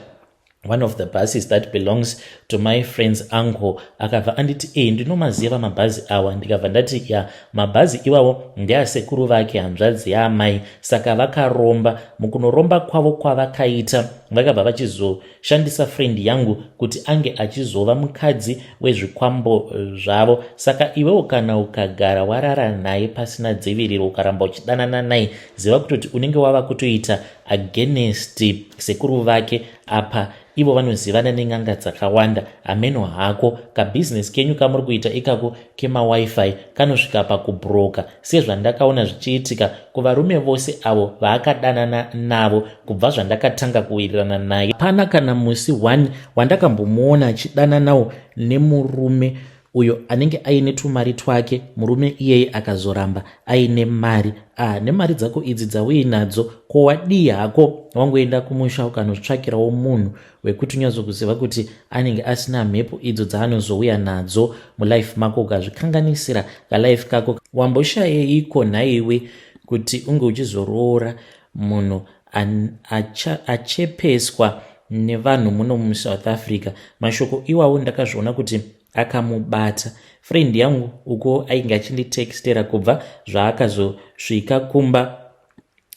one of the buses that belongs to my friend's uncle. Akabva anditi, "E, ndinomaziva mabhazi awa." Ndikabva ndati, "Ya, mabhazi iwawo ndeasekuru vake, hanzvadzi yaamai. Saka vakaromba. Mukunoromba kwavo kwavakaita, vakabva vachizoshandisa friend yangu kuti ange achizova mukadzi wezvikwambo zvavo. Saka iwewo kana ukagara warara naye pasina dziviriro, ukaramba uchidanana naye, ziva kutoti unenge wava kutoita against sekuru vake. Apa ivo vanozivana nen'anga dzakawanda. Hameno hako, kabhizinesi kenyu kamuri kuita ikako kemaWiFi kanosvika pakubroka, sezvandakaona zvichiitika kuvarume vose avo vaakadanana navo kubva zvandakatanga kuwirirana naye. Hapana kana musi 1 wandakambomuona achidananawo nemurume." Uyo anenge aine tumari twake, murume iyeye akazoramba aine mari, ah, nemari dzako idzi dzauinadzo, ko wadii hako wangoenda kumusha ukanotsvakirawo munhu wekuti unyatsokuziva kuti anenge asina mhepo idzo dzaanozouya nadzo mulife mako, ukazvikanganisira kalife kako? Wamboshayeiko nhaiwe kuti unge uchizoroora munhu achepeswa nevanhu muno muSouth Africa? Mashoko iwawo ndakazviona kuti akamubata friend yangu uko ainge achinditextera kubva zvaakazosvika kumba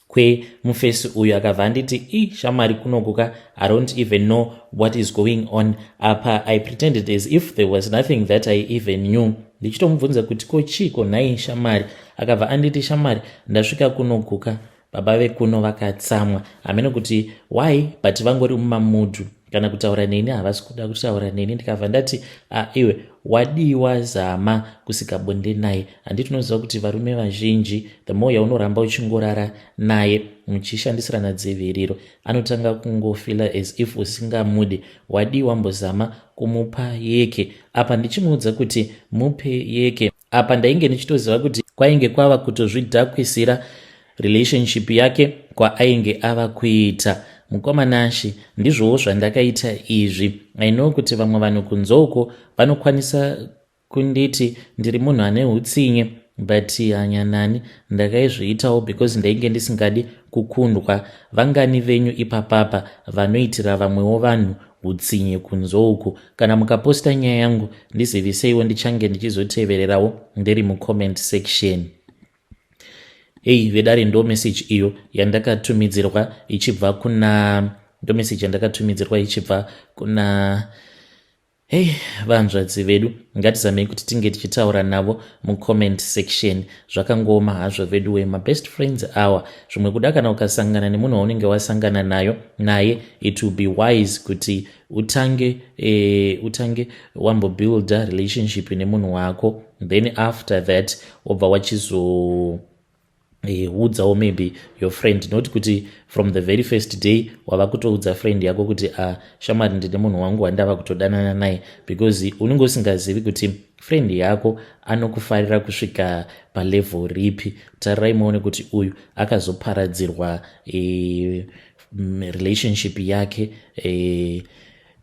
kwemufesi uyu. Akabva anditi, "I shamwari, kunokuka I don't even know what is going on." Apa I pretended as if there was nothing that I even knew, ndichitomubvunza kuti, "Ko chiiko nhai shamwari?" Akabva anditi, "Shamwari, ndasvika kunokuka, baba vekuno vakatsamwa, hamene kuti why, but vangori mumamudhu, kana kutaura neni havasi kuda kutaura neni." Ndikabva ndati, "A, iwe wadiwa zama kusika bonde naye? Handiti unoziva kuti varume vazhinji, the more yaunoramba uchingorara naye muchishandisirana dziviriro, anotanga kungofeela as if usingamudi? Wadii wambozama kumupa yeke?" Apa ndichimuudza kuti mupe yeke, apa ndainge ndichitoziva kuti kwainge kwava kutozvidhakwisira relationship yake kwaainge ava kuita. Mukomanashi, ndizvowo zvandakaita izvi. I know kuti vamwe vanhu kunzouko vanokwanisa kunditi ndiri munhu ane utsinye, but hanyanani, ndakaizviitawo because ndainge ndisingadi kukundwa. Vangani venyu ipapapa vanoitira vamwewo vanhu utsinye kunzouku? Kana mukaposta nyaya yangu, ndiziviseiwo, ndichange ndichizotevererawo ndiri mucomment section. Ei vedare, ndo message iyo yandakatumidzirwa ichibva kuna, ndo message yandakatumidzirwa ichibva kuna, hei, vanzvadzi vedu. Ngatizamei kuti tinge tichitaura navo mucomment section. Zvakangoma hazvo vedu wemabest friends awa. Zvimwe kuda kana ukasangana nemunhu waunenge wasangana nayo naye, it will be wise kuti utange wambobuilda relationship nemunhu wako, then after that wobva wachizo udzawo maybe your friend, not kuti from the very first day wava kutoudza friend yako kuti, "Ah, shamwari, ndine munhu wangu wandava kutodanana naye," because unenge usingazivi kuti friend yako anokufarira kusvika palevel ripi. Tarirai muone kuti uyu akazoparadzirwa relationship yake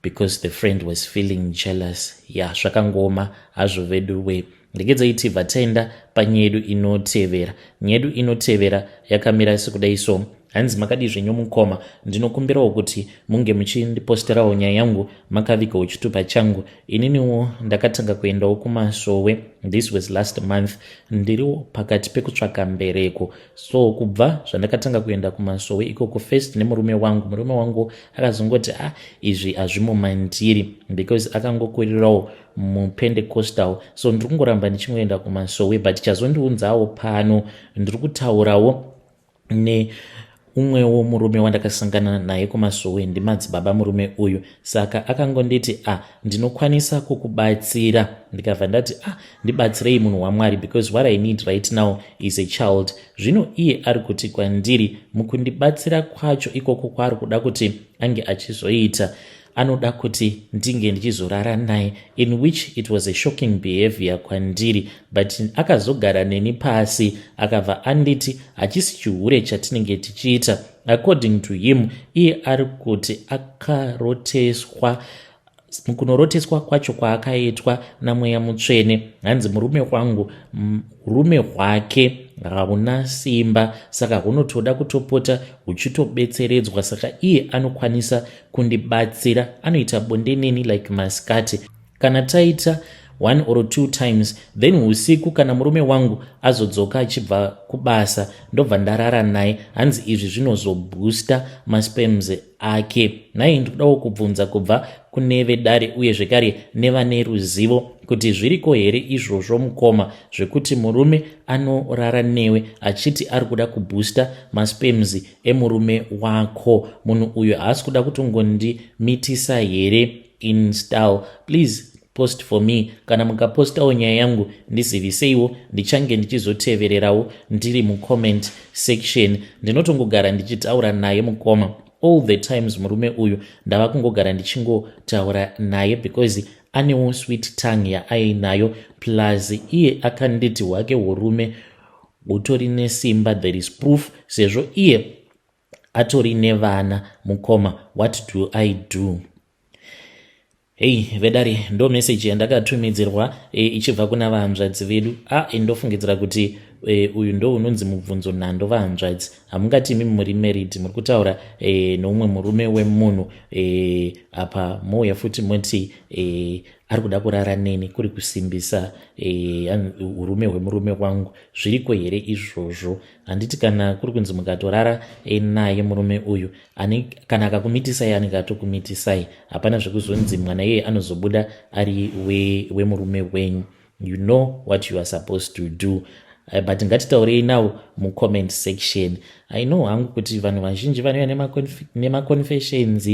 because the friend was feeling jealous. Ya, yeah, zvakangoma hazvo vedu we. Ndegedzai tibva taenda panyaya yedu inotevera. Nyaya yedu inotevera yakamira sekudai so. Hanzi, "Makadii zvenyu mukoma? Ndinokumbirawo kuti munge muchindiposterawo nyaya yangu makavigawo chitupa changu. Ininiwo ndakatanga kuendawo kumasowe, this was last month. Ndiriwo pakati pekutsvaka mbereko. So kubva zvandakatanga kuenda kumasowe ikoko, first nemurume wangu, murume wangu akazongoti, 'Ah, izvi hazvimo mandiri,' because akangokurirawo muPentecostal. So ndiri kungoramba ndichingoenda kumasowe, but chazondiunzawo pano, ndiri kutaurawo neumwewo murume wandakasangana naye kumasowe, ndimadzibaba murume uyu. Saka akangonditi, 'Ah, ndinokwanisa kukubatsira.' Ndikabva ndati, 'Ah, ndibatsirei munhu waMwari, because what I need right now is a child.' Zvino iye ari kuti kwandiri, mukundibatsira kwacho ikoko kwaari kuda kuti ange achizoita, anoda kuti ndinge ndichizorara naye, in which it was a shocking behavior kwandiri. But akazogara neni pasi, akabva anditi hachisi chihure chatinenge tichiita. According to him, iye ari kuti akaroteswa. Mukunoroteswa kwacho kwaakaitwa naMweya Mutsvene, hanzi murume wangu, urume hwake hauna simba, saka hunotoda kutopota huchitobetseredzwa. Saka iye anokwanisa kundibatsira. Anoita bonde neni like masikati, kana taita one or two times, then usiku kana murume wangu azodzoka achibva kubasa, ndobva ndarara naye. Hanzi izvi zvinozoboosta masperms ake. Nhai, ndikudawo kubvunza kubva kune vedare uye zvekare nevane ruzivo kuti zviriko here izvozvo mukoma, zvekuti murume anorara newe achiti ari kuda kuboosta masperms emurume wako? Munhu uyu haasi kuda kutongondimitisa here in style? Please post for me. Kana mukapostawo nyaya yangu, ndiziviseiwo, ndichange ndichizotevererawo ndiri mucomment section. Ndinotongogara ndichitaura naye mukoma all the times. Murume uyu ndava kungogara ndichingotaura naye because Anewo sweet tongue yaainayo, plus iye akanditi hwake urume hutori nesimba. There is proof sezvo iye atori nevana. Mukoma, what do I do? Hei vedare, ndo meseji yandakatumidzirwa ichibva kuna vahanzvadzi vedu. A ah, ndofungidzira kuti uyu ndo unonzi mubvunzo nhando. Vahanzvadzi, hamungati imi muri married, muri kutaura noumwe murume wemunhu apa mouya futi moti ari kuda kurara neni kuri kusimbisa urume hwemurume wangu. Zviriko here izvozvo? Handiti kana kuri kunzi mukatorara naye murume uyu, kana akakumitisai, anenge atokumitisai. Hapana zvekuzonzi mwana iyeye anozobuda ari wemurume wenyu. You know what you are supposed to do, but ngatitaurei nawo mucomment section. I know hangu kuti vanhu vazhinji vanouya nemaconfessions,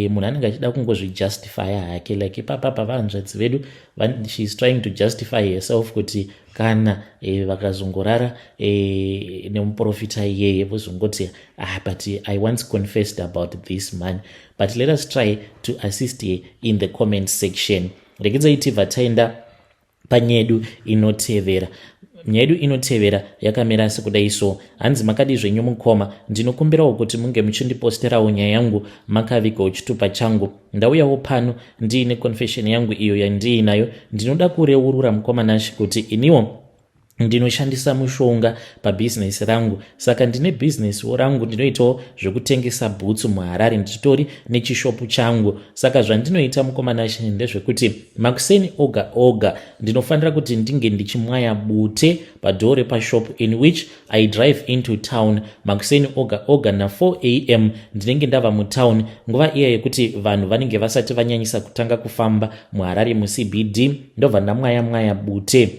munhu anenge achida kungozvijustifya hake. Like ipapapa vahanzvadzi vedu, she is trying to justify herself kuti kana vakazongorara nemuprofita iyeye, vozongoti, "Ah, but I once confessed about this man." But let us try to assist her in the comment section. Regedzai tibva taenda panyedu inotevera. Nyaya yedu inotevera yakamira sekudai so. Hanzi, "Makadi zvenyu mukoma? Ndinokumbirawo kuti munge muchindiposterawo nyaya yangu makavigawo chitupa changu. Ndauyawo pano ndiine confession yangu iyo yandiinayo. Ndinoda kureurura, mukoma Nashi, kuti iniwo ndinoshandisa mushonga pabhizinesi rangu. Saka ndine bhizinesiwo rangu, ndinoitawo zvekutengesa bhutsu muHarare, ndichitori nechishopu changu. Saka zvandinoita, mukoma Nashi, ndezvekuti makuseni oga oga ndinofanira kuti ndinge ndichimwaya bute padoor repashop, in which I drive into town makuseni oga oga na4 a.m. Ndinenge ndava mutown nguva iya yekuti vanhu vanenge vasati vanyanyisa kutanga kufamba muHarare muCBD. Ndobva ndamwaya mwaya bute.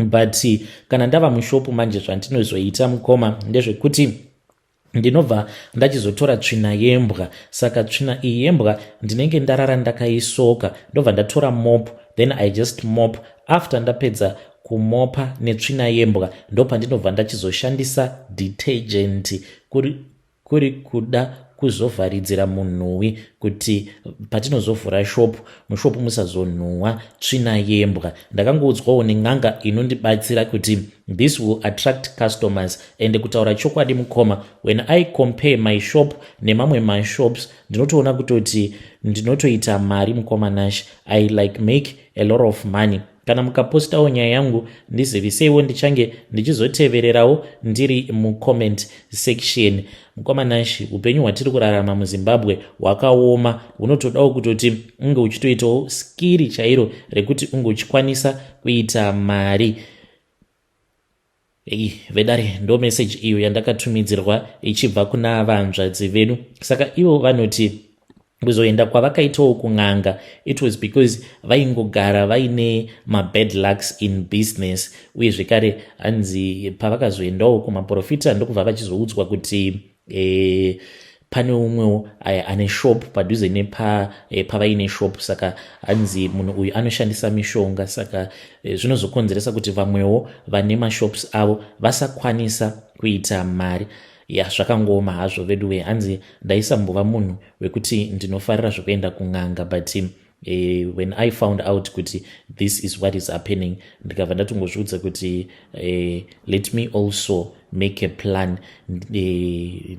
But kana ndava mushopu manje, zvandinozoita, mukoma, ndezvekuti ndinobva ndachizotora tsvina yembwa. Saka tsvina iyi yembwa ndinenge ndarara ndakaisoka, ndobva ndatora mop, then I just mop. After ndapedza kumopa netsvina yembwa, ndopandinobva ndachizoshandisa detergent kuri kuda kuzovharidzira munhuwi kuti patinozovhura shopu, mushopu musazonhuhwa tsvina yembwa. Ndakangoudzwawo nen'anga inondibatsira kuti this will attract customers. And kutaura chokwadi, mukoma, when I compare my shop nemamwe mashops, ndinotoona kutoti ndinotoita mari. Mukoma Nash, I like make a lot of money. Kana mukapostawo nyaya yangu, ndiziviseiwo, ndichange ndichizotevererawo ndiri mucomment section. Mukoma Nashi, upenyu hwatiri kurarama muZimbabwe hwakaoma, hunotodawo kutoti unge uchitoitawo skill chairo rekuti unge uchikwanisa kuita mari." Vedare, ndo meseji iyo yandakatumidzirwa ichibva kuna vanzvadzi vedu. Saka ivo vanoti kuzoenda kwavakaitawo kun'anga, it was because vaingogara vaine mabad lucks in business. Uye zvekare hanzi pavakazoendawo kumaprofita, ndokubva vachizoudzwa kuti pane umwewo ane shop padhuze nepavaine shop. Saka hanzi munhu uyu anoshandisa mishonga, saka zvinozokonzeresa kuti vamwewo vane mashops avo vasakwanisa kuita mari. Ya, zvakangooma hazvo veduwe. Hanzi, "Ndaisambova munhu wekuti ndinofarira zvekuenda kun'anga, but when I found out kuti this is what is happening, ndikabva ndatongozviudza kuti let me also make a plan,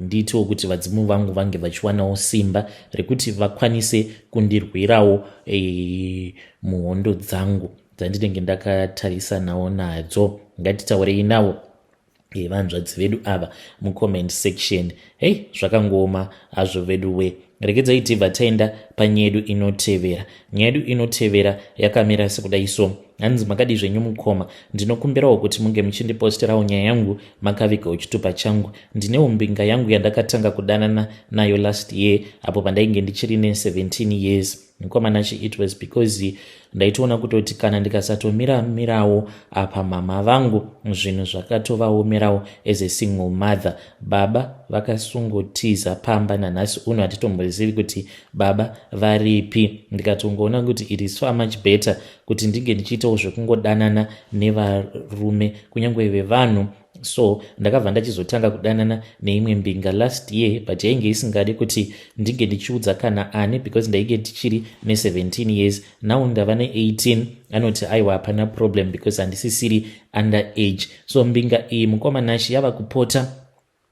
ndiitewo kuti vadzimu vangu vange vachiwanawo simba rekuti vakwanise kundirwirawo muhondo dzangu dzandinenge ndakatarisanawo nadzo." Ngatitaurei navo vanzvadzi vedu ava mucomment section. Hei, zvakangooma hazvo vedu we. Regedzai tibva taenda panyedu inotevera. Nyaya yedu inotevera yakamira sekudai so. Hanzi, "Makadi zvenyu mukoma? Ndinokumbirawo kuti munge muchindiposterawo nyaya yangu makavigawo chitupa changu. Ndinewo mbinga yangu yandakatanga kudanana nayo last year apo pandainge ndichiri ne17 years. Mukoma Nachi, it was because ndaitoona kutoti kana ndikasatomira mirawo apa, mama vangu zvinhu zvakatovaomerawo as a single mother. Baba vakasungotiza pamba, nanhasi uno hatitombozivi kuti baba varipi. Ndikatongoona kuti it is far much better kuti ndinge ndichiitawo zvekungodanana nevarume, kunyange vevanhu So ndakabva ndachizotanga kudanana neimwe mbinga last year, but yainge isingadi kuti ndinge ndichiudza kana ani because ndainge ndichiri ne17 years. Now ndava ne18. Anoti aiwa, hapana problem because handisisiri under age. So mbinga iyi, mukoma Nashi, yava kupota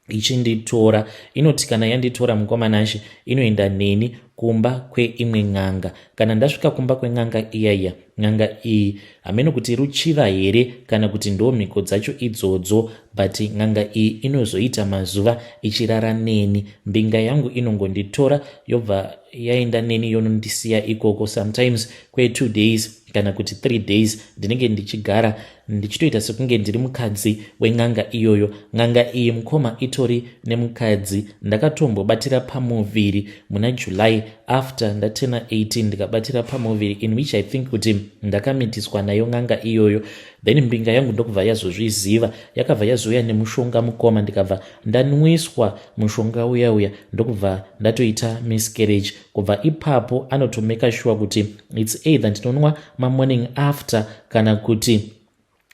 ichinditora. Inoti kana yanditora, mukoma Nashi, inoenda neni kumba kweimwe n'anga. Kana ndasvika kumba kwen'anga iyaiya, n'anga iyi, hamene kuti ruchiva here kana kuti ndo mhiko dzacho idzodzo, but n'anga iyi inozoita mazuva ichirara neni. Mbinga yangu inongonditora, yobva yaenda neni, yonondisiya ikoko sometimes kwe2 days kana kuti 3 days. Ndinenge ndichigara ndichitoita sekunge ndiri mukadzi wen'anga iyoyo. N'anga iyi, mukoma, itori nemukadzi. Ndakatombobatira pamuviri muna July after ndatena 18. Ndikabatira pamuviri, in which I think kuti ndakamitiswa nayo n'anga iyoyo. Then mbinga yangu ndokubva yazozviziva, yakabva yazouya nemushonga, mukoma. Ndikabva ndanwiswa mushonga uya uya, ndokubva ndatoita miscarriage. Kubva ipapo anotomeka sure kuti it's either ndinonwa mamorning after kana kuti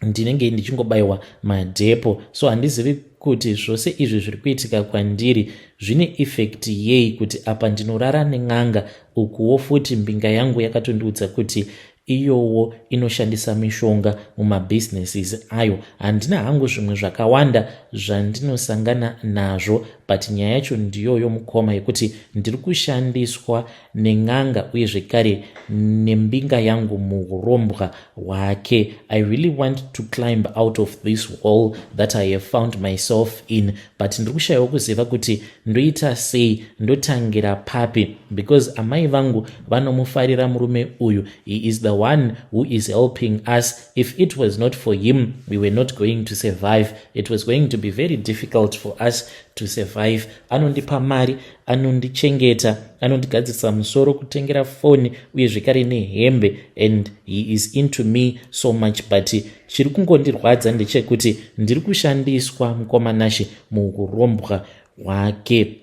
ndinenge ndichingobayiwa madepo. So handizivi kuti zvose izvi zviri kuitika kwandiri zvine effect yei, kuti apa ndinorara nen'anga, ukuwo futi mbinga yangu yakatondiudza kuti iyowo inoshandisa mishonga mumabhizinesis ayo. Handina hangu zvimwe zvakawanda zvandinosangana nazvo, but nyaya yacho ndiyoyo, mukoma, yekuti ndiri kushandiswa nen'anga uye zvekare nembinga yangu muurombwa hwake. I really want to climb out of this hole that I have found myself in, but ndiri kushayiwa kuziva kuti ndoita sei, ndotangira papi, because amai vangu vanomufarira murume uyu. He is the one who is helping us. If it was not for him, we were not going to survive. It was going to be very difficult for us to survive. Anondipa mari, anondichengeta, anondigadzirisa musoro, kutengera foni uye zvekare nehembe, and he is into me so much. But chiri kungondirwadza ndechekuti ndiri kushandiswa, mukoma Nashi, muurombwa hwake.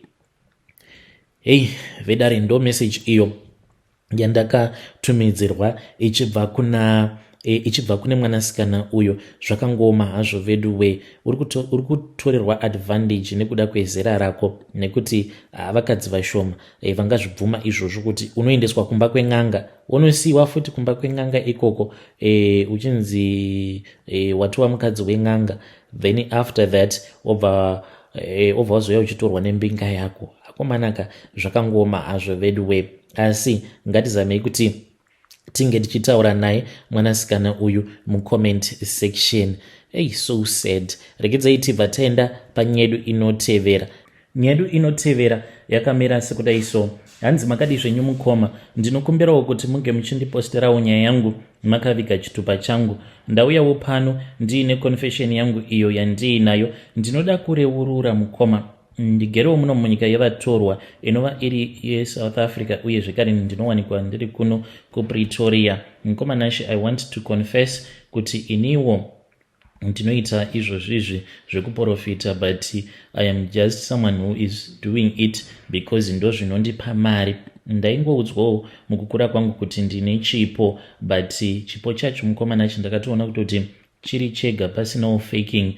Hei vedare, ndo message iyo yandakatumidzirwa ichibva kune mwanasikana uyo. Zvakangooma hazvo vedu we. Uri kutorerwa advantage nekuda kwezera rako, nekuti vakadzi vashoma vangazvibvuma izvozvo, kuti unoendeswa kumba kwen'anga, unosiyiwa futi kumba kwen'anga ikoko, uchinzi watova mukadzi wen'anga. Then after that wobva wazouya uchitorwa nembinga yako. Akomanaka, zvakangooma hazvo vedu we, asi ngatizamei kuti tinge tichitaura naye mwanasikana uyu mucomment section. Hey, so sad. Regedzai tibva taenda panyedu inotevera. Nyedu inotevera yakamira sekudai so. Hanzi, "Makadi zvenyu mukoma? Ndinokumbirawo kuti munge muchindiposterawo nyaya yangu makaviga chitupa changu. Ndauyawo pano ndiine confession yangu iyo yandiinayo. Ndinoda kureurura, mukoma. Ndigerewo muno munyika yevatorwa inova iri yeSouth Africa, uye zvekare ndinowanikwa ndiri kuno kuPretoria. Mukoma Nashi, I want to confess kuti iniwo ndinoita izvozvizvi zvekuprofita, but I am just someone who is doing it because ndo zvinondipa mari. Ndaingoudzwawo mukukura kwangu kuti ndine chipo, but chipo chacho, mukoma Nashi, ndakatoona kutoti chiri chega pasinawo faking,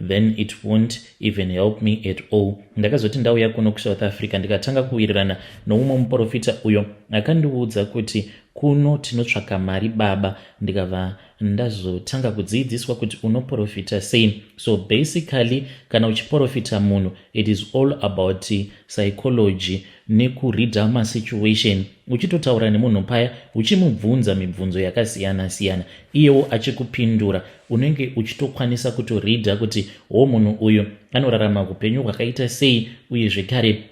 then it won't even help me at all. Ndakazoti ndauya kuno kuSouth Africa, ndikatanga kuwirirana noumwe muprofita uyo akandiudza kuti kuno tinotsvaka mari baba. Ndikabva ndazotanga kudzidziswa kuti unoprofita sei. So basically, kana uchiprofita munhu, it is all about psychology nekureada masituation. Uchitotaura nemunhu paya, uchimubvunza mibvunzo yakasiyana-siyana, iyewo achikupindura, unenge uchitokwanisa kutoreada kuti ho, munhu uyu anorarama upenyu hwakaita sei, uye zvekare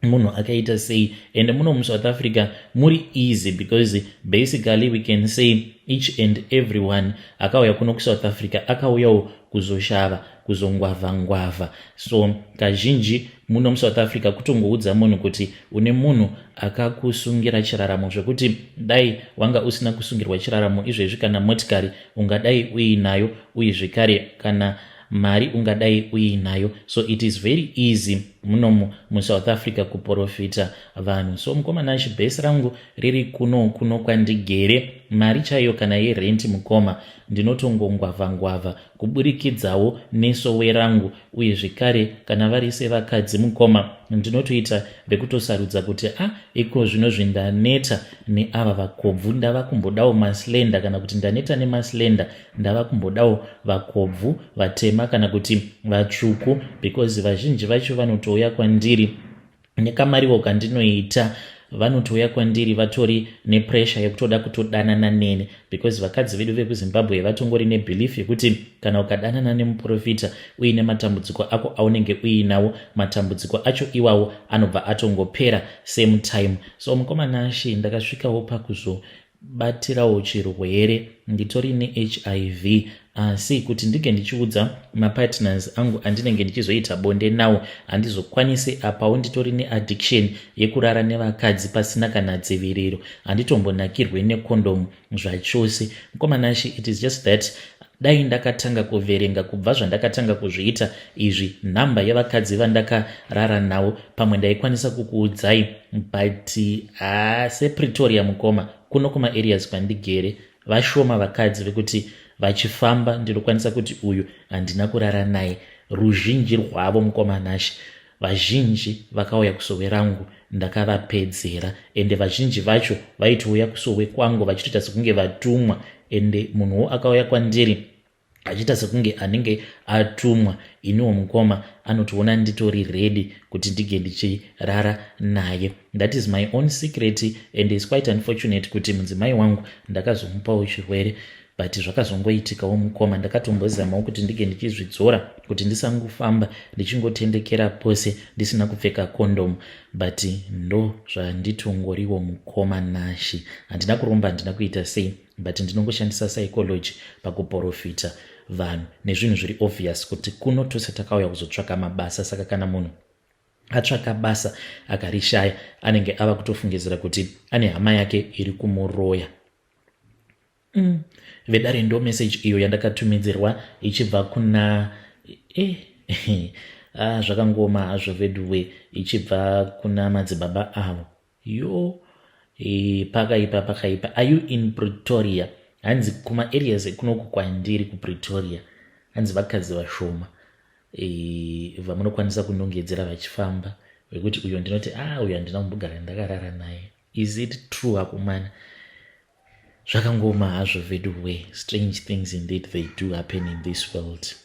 munhu akaita sei. And muno muSouth Africa muri easy because basically we can say each and everyone akauya kuno kuSouth Africa akauyawo kuzoshava, kuzongwavha ngwavha. So kazhinji muno muSouth Africa kutongoudza munhu kuti une munhu akakusungira chiraramo, zvekuti dai wanga usina kusungirwa chiraramo izvezvi, kana motikari ungadai uinayo, uye zvekare kana mari ungadai uinayo. So it is very easy. Munomu muSouth Africa kuprofita vanhu. So mukoma Nashi, bhesi rangu riri kuno kuno kwandigere. Mari chaiyo kana yerenti, mukoma, ndinotongongwavha ngwavha kuburikidzawo nesowe rangu. Uye zvekare kana vari sevakadzi, mukoma, ndinotoita vekutosarudza kuti a ah, iko zvino zvindaneta neava vakobvu, ndava kumbodawo maslender, kana kuti ndaneta nemaslender, ndava kumbodawo vakobvu vatema kana kuti vatsvuku, because vazhinji vacho vanotouya kwandiri nekamariwo kandinoita. Vanotouya kwandiri vatori nepressure yekutoda kutodanana neni, because vakadzi vedu vekuZimbabwe vatongori nebelief yekuti kana ukadanana nemuprofita uine matambudziko ako aunenge uinawo, matambudziko acho iwawo anobva atongopera same time. So mukoma Nashi, ndakasvikawo pakuzobatirawo chirwere. Nditori neHIV, asi kuti ndinge ndichiudza mapartners angu andinenge ndichizoita bonde nawo, handizokwanisi. Apawo nditori neaddiction yekurara nevakadzi pasina kana dziviriro. Handitombonakirwe nekondomu zvachose, mukoma Nashi. It is just that dai ndakatanga kuverenga kubva zvandakatanga kuzviita izvi, nhamba yevakadzi vandakarara navo, pamwe ndaikwanisa kukuudzai. But ha, sePretoria, mukoma, kuno kumaareas kwandigere, vashoma vakadzi vekuti vachifamba ndinokwanisa kuti uyu handina kurara naye. Ruzhinji rwavo, mukoma Nashi, vazhinji vakauya kusowe rangu ndakavapedzera, ende vazhinji vacho vaitouya kusowe kwangu vachitoita sekunge vatumwa. Ende munhuwo akauya kwandiri achiita sekunge anenge atumwa, iniwo mukoma, anotoona nditori ready kuti ndige ndichirara naye. That is my own secret, and is quite unfortunate kuti mudzimai wangu ndakazomupawo chirwere, but zvakazongoitikawo, mukoma. Ndakatombozamawo kuti ndige ndichizvidzora kuti ndisangofamba ndichingotendekera pose ndisina kupfeka kondomu, but ndo zvanditongoriwo, mukoma Nashi. Handina kuromba, handina kuita sei, but ndinongoshandisa psychology pakuprofita vanhu nezvinhu zviri obvious kuti kuno tose takauya kuzotsvaka mabasa. Saka kana munhu atsvaka basa akarishaya, anenge ava kutofungidzira kuti ane hama yake iri kumuroya. Vedare, ndo message iyo yandakatumidzirwa ichibva kuna ah, zvakangoma hazvo veduwe, ichibva kuna madzibaba avo. Yo, pakaipa, pakaipa. "Are you in Pretoria?" Hanzi kumaareas ekunoku kwandiri kuPretoria, hanzi vakadzi vashoma vamunokwanisa kunongedzera vachifamba vekuti uyo ndinoti, "Ah, uyo handina kumbogara ndakarara naye." Is it true, akomana? Zvakangoma hazvo veduwe. Strange things indeed, they do happen in this world.